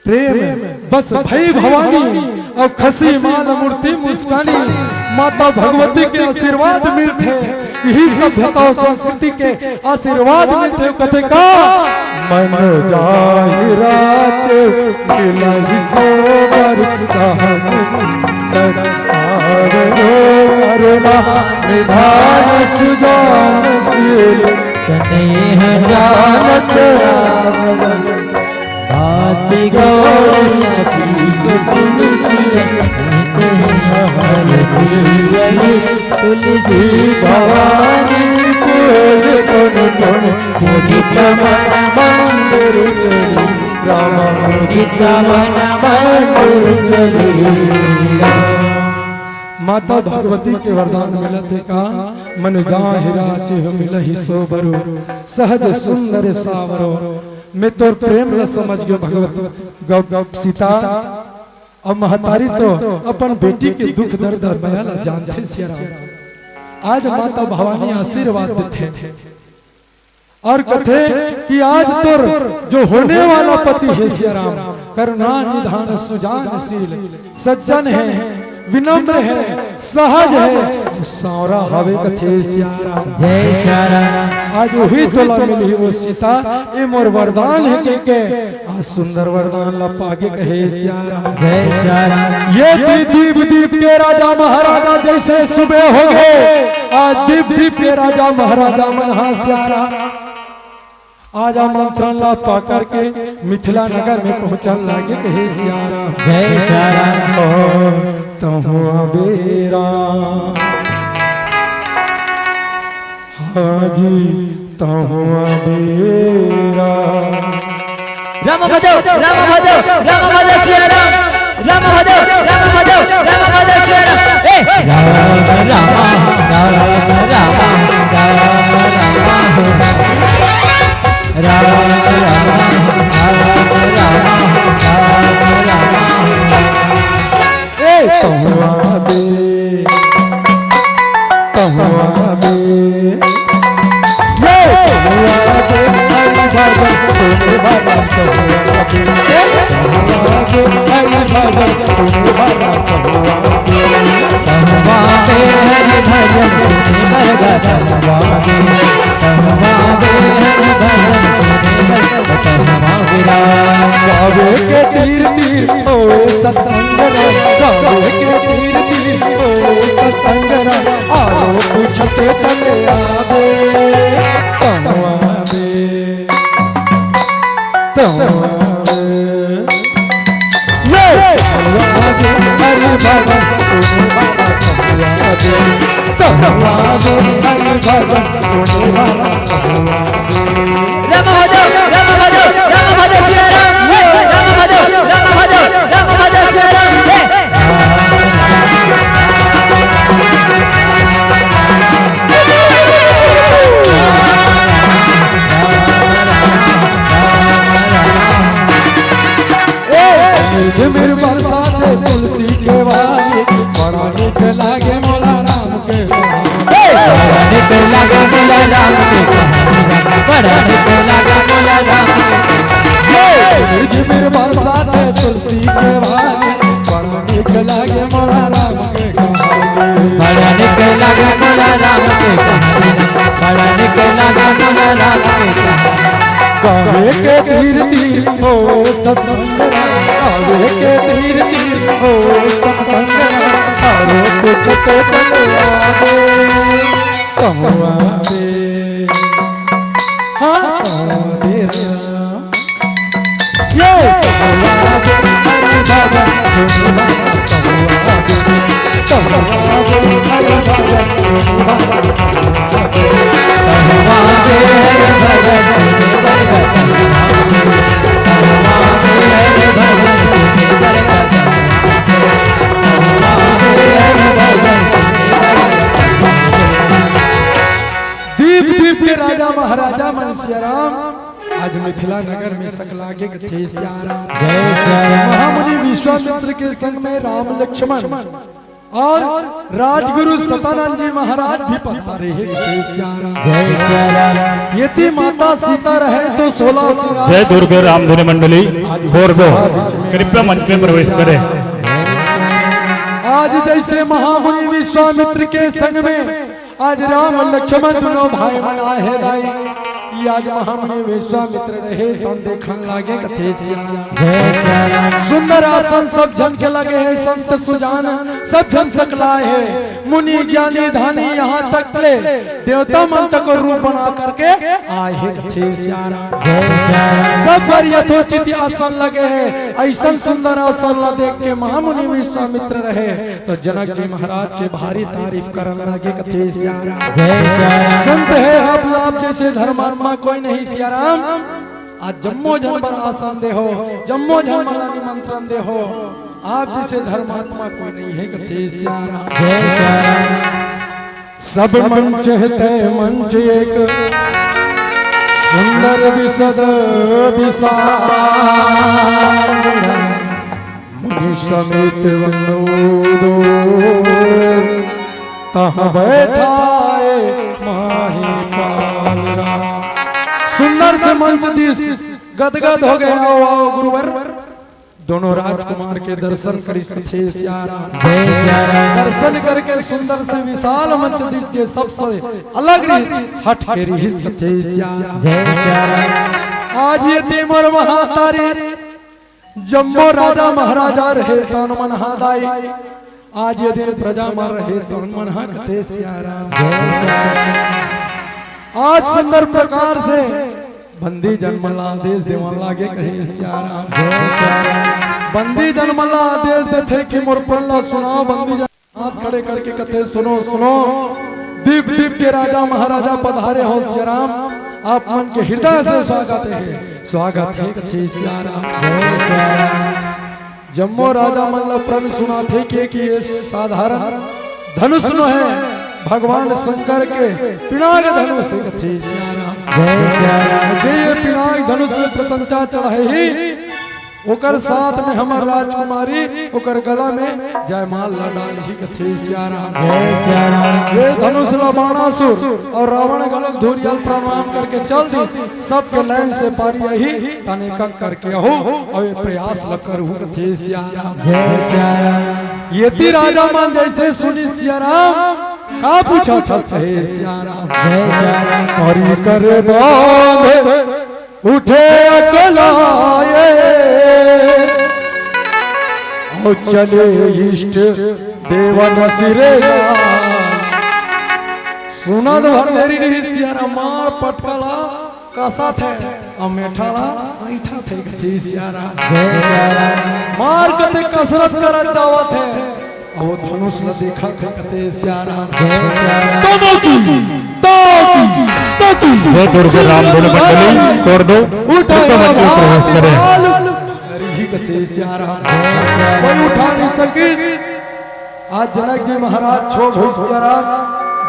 प्रेम, बस भई भवानी अउ खसी माल मूर्ति मुस्कानी। माता भगवती के आशीर्वाद मिलथे, इही सभ्यता अउ संस्कृति के आशीर्वाद मिलथे। कथे का मन जाहिराचे मिलहि सोबर कहन सुंदर आरो करुणा निधान सुजान शील स्नेह जानत राम। भांति गौरी आशीष सुन सिय महल सियहि तुलसी भवानी। फूल गुन गुन मुदित मन मंदिर चली राम, मुदित मन मंदिर चली राम। माता भगवती के वरदान मिलत हे का मन जाहिराचे मिलहि सोबरो सहज सुंदर सावरो। मैं तोर प्रेम ल समझ गयो भगवत गौ, गौ सीता। अब महतारी तो अपन बेटी के दुख दर्द अउ मया ल जानथे सियाराम। आज माता भवानी आशीर्वाद देथे अउ कथे कि आज तोर जो होने वाला पति हे सियाराम, करुणा निधान सुजान शील सज्जन हे, विनम्र हे, सहज हे, अउ सांवरा हवे कथे सियाराम। जय सियाराम। आज उही तोला मिलही वो सीता, ए मोर वरदान हे कहिके आज सुंदर वरदान ला पागे कहे सियाराम। जय सियाराम। ये थी दीप दीप के राजा महाराजा जैसे सुबह हो गए, आज दीप दीप के राजा महाराजा मन हा सियाराम। आज आमंत्रण ला पा करके मिथिला नगर में पहुंचन लागे कहे सियाराम। जय सियाराम। तहुआ बेरा, हाँ जी, तहुआ बेरा। राम भजो, राम भजो, राम भजो सियाराम। राम भजो, राम भजो, राम भजो सियाराम। ए! राम राम, राम राम, राम राम। राम राम, राम राम, राम राम। ए तहुआ बे, तहुआ बे, ये तहुआ बे, हरि भजन सुने वाला तहुआ बे, तहुआ बे, हरि भजन सुने वाला तहुआ बे। तहुआ बे, हरि भजन सुने वाला तहुआ बे। तहुआ बे, हरि भजन सुने वाला तहुआ बे। गावे के तीर तीर होए सत्संग राम, गावे के तीर तीर होए सत्संग राम, आरो पूछते चले आवे। तहुआ बे, तहुआ बे। ये तहुआ बे, हरि भजन सुने वाला तहुआ बे। तहुआ बे, हरि भजन सुने वाला तहुआ बे। राम भजो, राम भजो, राम भजो सियाराम। राम भजो, राम भजो, राम भजो सियाराम। ए, झिरझिर बरसात तुलसी के वाली, बड़ा नीक लागे मोला राम के। ए, बड़ा नीक लागे मोला राम के कहानी, बड़ा नीक लागे मोला राम के। ए, झिरझिर बरसात तुलसी के वाली, बड़ा नीक लागे मोला राम के कहानी। बड़ा नीक लागे मोला राम के कहानी, बड़ा नीक लागे मोला राम के कहानी। गावे के तीर तीर हो सत्संग राम, गावे के तीर तीर हो सत्संग राम, आरो कुछ तो चले आवे। तहुआ बे, हाँ, तहुआ बे राम। ये तहुआ बे, हरि भजन सुने वाला तहुआ बे। तहुआ बे, हरि भजन सुने वाला तहुआ बे। तहुआ बे, हरि भजन सुने वाला तहुआ बे। तहुआ बे, हरि भजन सुने वाला तहुआ बे। तहुआ बे, हरि भजन सुने वाला तहुआ बे। दीप दीप के राजा महाराजा मन सियाराम आज मिथिला नगर में सकलागे कथे सियाराम। जय सियाराम। महामुनि विश्वामित्र के संग में राम लक्ष्मण और राजगुरु सतानंद जी महाराज भी पधारे हैं कथे सियाराम। जय सियाराम। यदि माता सीता रहे तो सोलह सिंगार। जय दुर्गे रामधुनी मंडली, खोर दो, कृपया मंच में प्रवेश करें। आज जैसे महामुनि विश्वामित्र के संग में आज राम लक्ष्मण दोनों भाई मन आए हे दाई, ये आज महामुनि विश्वामित्र रहे तन देखन लागे कथे सियाराम। जय सियाराम। सुंदर आसन सब झन के लगे हे, संत सुजान सब झन सकलाए हे, मुनि ज्ञानी धानी यहाँ तक ले देवता मन तक रूप बना करके आए हे कथे सियाराम। जय सियाराम। सब बर यथोचित आसन लगे हे, ऐसन सुंदर आसन ला देख के महामुनि विश्वामित्र रहे तो जनक जी महाराज के भारी तारीफ करन लागे कथे सियाराम। जय सियाराम। संत हे आप, आप जैसे धर्मात्मा कोई नहीं सियाराम। आज जम्मो झन बर आसन दे हो, जम्मो झन मन ला निमंत्रण दे हो, आप जैसे धर्मात्मा कोई नहीं हे कथे सियाराम। जय सियाराम। सब मंच हे तय मंच एक सुंदर विशद विशाल। मुनि समेत वनोदो तहाँ बैठाए माही पाल राम। सुंदर से मंच दिस गदगद हो गए। आओ, आओ गुरुवर, दोनों राजकुमार के दर्शन करिस कथे सियाराम। जय सियाराम। दर्शन करके सुंदर से विशाल मंच दिस जे सबसे अलग रिहिस, हट के रिहिस कथे सियाराम। जय सियाराम। आज ये टीम और महातारी जम्मो राजा महाराजा रहे तन मन हा दाई, आज ये दिन प्रजा मन रहे तन मन हा कथे सियाराम। आज सुंदर प्रकार से बंदी जन मन ला आदेश देवन लागे कहे सियाराम। बंदी जन मन ला आदेश देथे कि मोर पल्ला सुनाओ। बंदी जन हाथ खड़े करके कथे, सुनो, सुनो, दीप दीप के राजा महाराजा पधारे हो सियाराम, आप मन के हृदय से स्वागत है, स्वागत है कथे सियाराम। जम्मो राजा मन ल प्रण सुनाथे के कि ये साधारण धनुष नो है, भगवान शंकर के पिनाक धनुष कथे सियाराम। जे ये पिनाक धनुष में प्रत्यंचा चढ़ाही, ओकर साथ में हमर राजकुमारी ओकर गला में जयमाल ला डालही कथे सियाराम। ये धनुष ला बाणासुर और रावण गलत धूरियल प्रणाम करके चल दिस। सबके लाइन से पारी आही, तने कक करके अहो, अउ ये प्रयास ल करहु कथे सियाराम। ये ती राजा मन जैसे सुनी सियाराम, का पूछा छस कहे सियाराम। और ये करे बांध उठे अकलाए, और चले इष्ट देवन सिरे। सुनत भर देरी नहीं सियाराम, मार पटकला कसा थे, अउ मेठाला ऐठा थे कथे सियाराम। मार कते कसरत करत जावत है, अउ वो धनुष ल देखत हे कथे सियाराम। तमकी, तकी, तकी। हे दुर्गे राम बोले बंदली, तोड़ दो। उठा उठा मत प्रवेश करे। अरे ही कथे सियाराम। कोई उठा नहीं सकिस। आज जनक जी महाराज छोड़ हो सियाराम।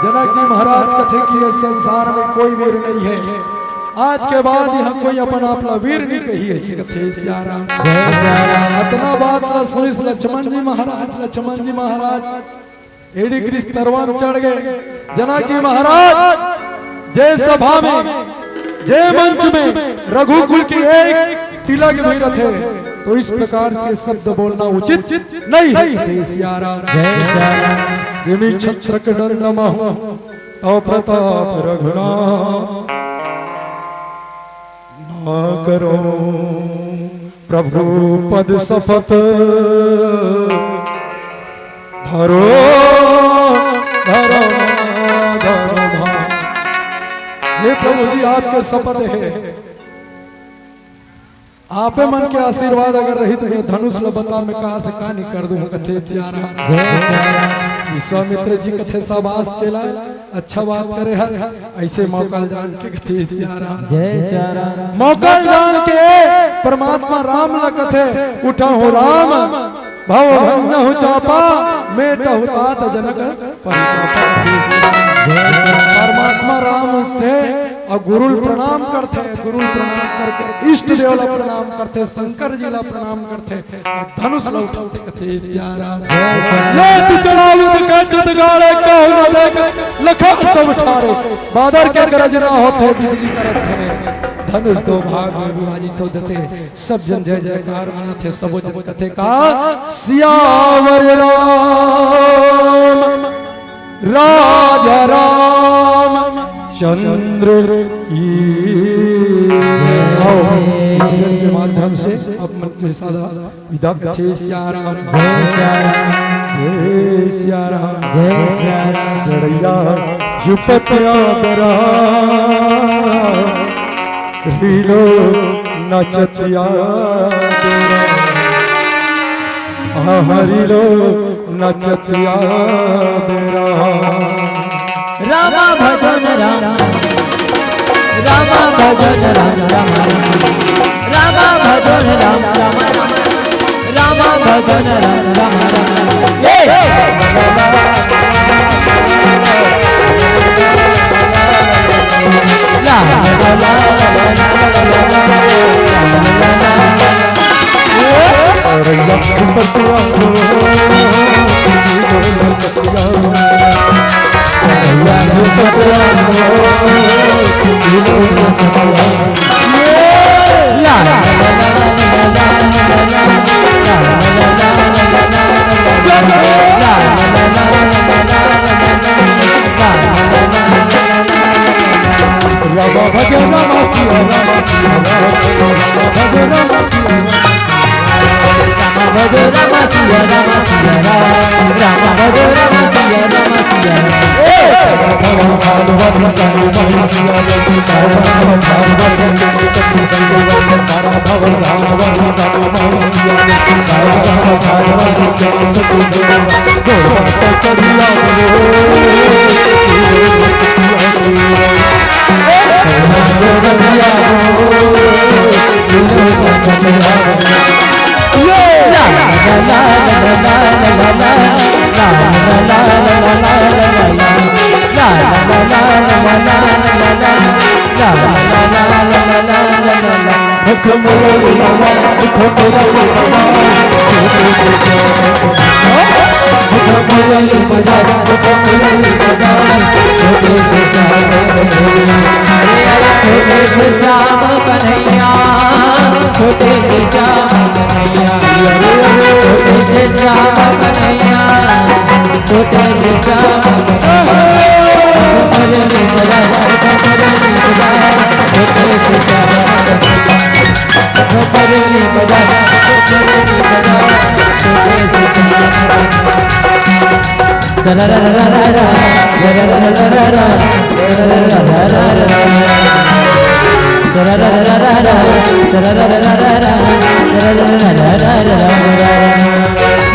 जनक जी महाराज कथे कि ये संसार में कोई वीर नहीं है। आज के बाद यहाँ कोई अपन आप ला वीर नहीं कही, ऐसी कथे सियाराम। अतना बात ला सुनिस लक्ष्मण जी महाराज, लक्ष्मण जी महाराज एड़ी कृष्ण तरवान चढ़ गए। जनक जी महाराज, जे सभा में, जे मंच में रघुकुल की एक तिलक भी रथे, तो इस प्रकार से शब्द बोलना उचित नहीं है। जय सियाराम। जय सियाराम। जिमि छत्रक दंड महु, तव प्रताप रघुनाथ। ना करो प्रभु पद शपथ, धरो, धरो, धरो भाव। हे प्रभु जी, आपके शपथ है, आपे मन के आशीर्वाद अगर रही तो ये धनुष ल बता में कहा से का नहीं कर दूं, कथे सियाराम। विश्वामित्र जी कथे शाबाश चेला, अच्छा बात करे हस, ऐसे मौका ल जान के कथे सियाराम। जय सियाराम। मौका ल जान के परमात्मा राम ल कथे, उठा हो राम, भव भंजहु चापा, मेटहु तात जनक परितापा। परमात्मा राम उठथे अउ गुरुल प्रणाम करथे, गुरुल प्रणाम करके इष्ट देव ला प्रणाम करथे, शंकर जी ला प्रणाम करथे, अउ धनुष ला उठाथे कथे सियाराम। ले तू चढ़ावत के चित गाड़े कहु न देख, लखा सब ठारे, बादर के गरजना होथे, बिजली करथे, धनुष दो भाग में विभाजित हो जथे। सब जन जय जयकार मानथे, सबो जन कथे का सियावर राम राजा रामचंद्र की। आओ, भजन के माध्यम से अब मंच में सादा विदा कथे सियाराम। जय सियाराम। जय सियाराम। जय सियाराम। चढ़ैया झुपतिया बरा हीरो नचतिया बेरा। हाँ, हीरो नचतिया बेरा। रामा भजन राम, रामा भजन राम, राम राम, रामा भजन राम, राम राम, रामा भजन राम, राम राम। ए! रामा भज रामा सिया रामा सिया रामा, रामा भज रामा सिया रामा, रामा भज रामा सिया रामा सिया रामा, रामा भज रामा सिया रामा सिया रामा। ए! श्याम कन्हैया, छोटे से श्याम कन्हैया, छोटे से श्याम कन्हैया, छोटे से श्याम कन्हैया।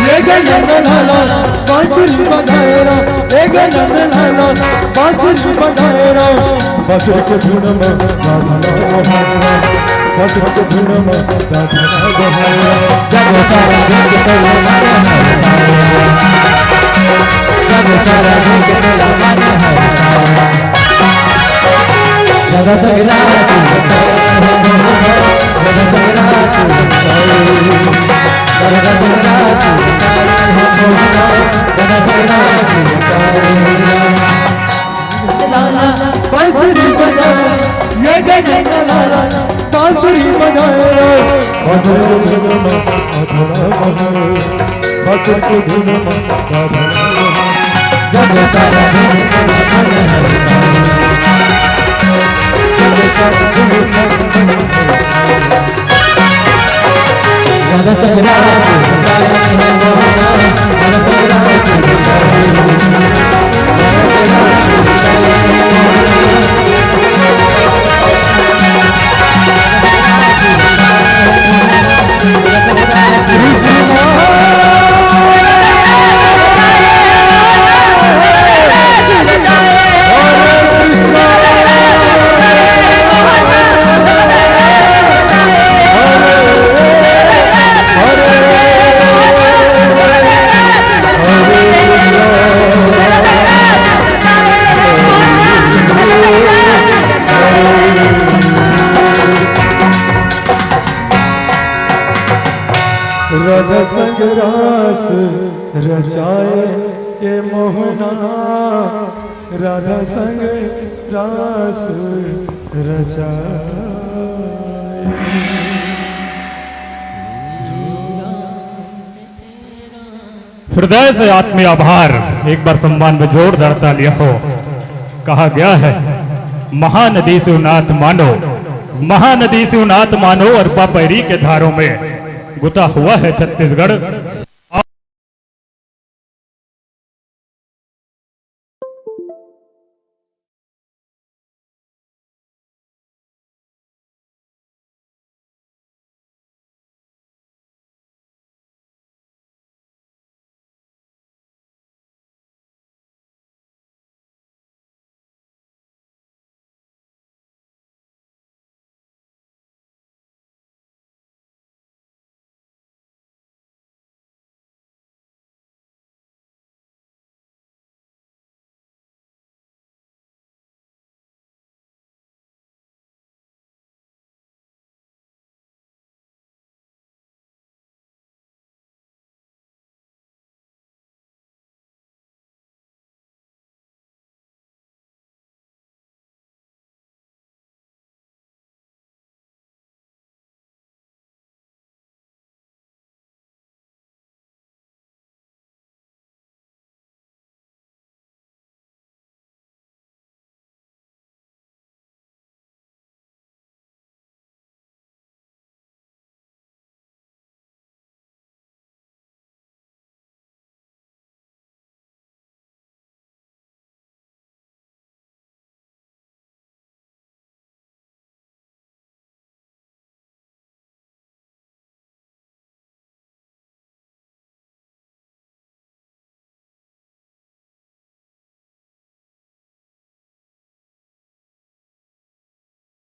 ले गे नंदलाला बांसुरी बजाए रा, ले गे नंदलाला बांसुरी बजाए रा। बांसुरी के धुन में राधा नाम है रा, बांसुरी के धुन में राधा नाम है रा। जब सारा जग तेरा मन है रा, जब सारा जग तेरा मन है रा। बांसुरी बजाए, ये गगन लाला, बांसुरी बजाए रे। बांसुरी बजाए, बांसुरी की धुन में राधा नाम है। जब सारा जग तेरा मन है रा, जब सारा जग तेरा मन है रा। राधा संग रास रचाए ये मोहना, राधा संग रास रचाए। हृदय से आत्मीय आभार। एक बार सम्मान में जोरदार तालियां हो। कहा गया है, महानदी शिवनाथ मानो, महानदी शिवनाथ मानो, अरपा पैरी के धारों में गुता हुआ है छत्तीसगढ़।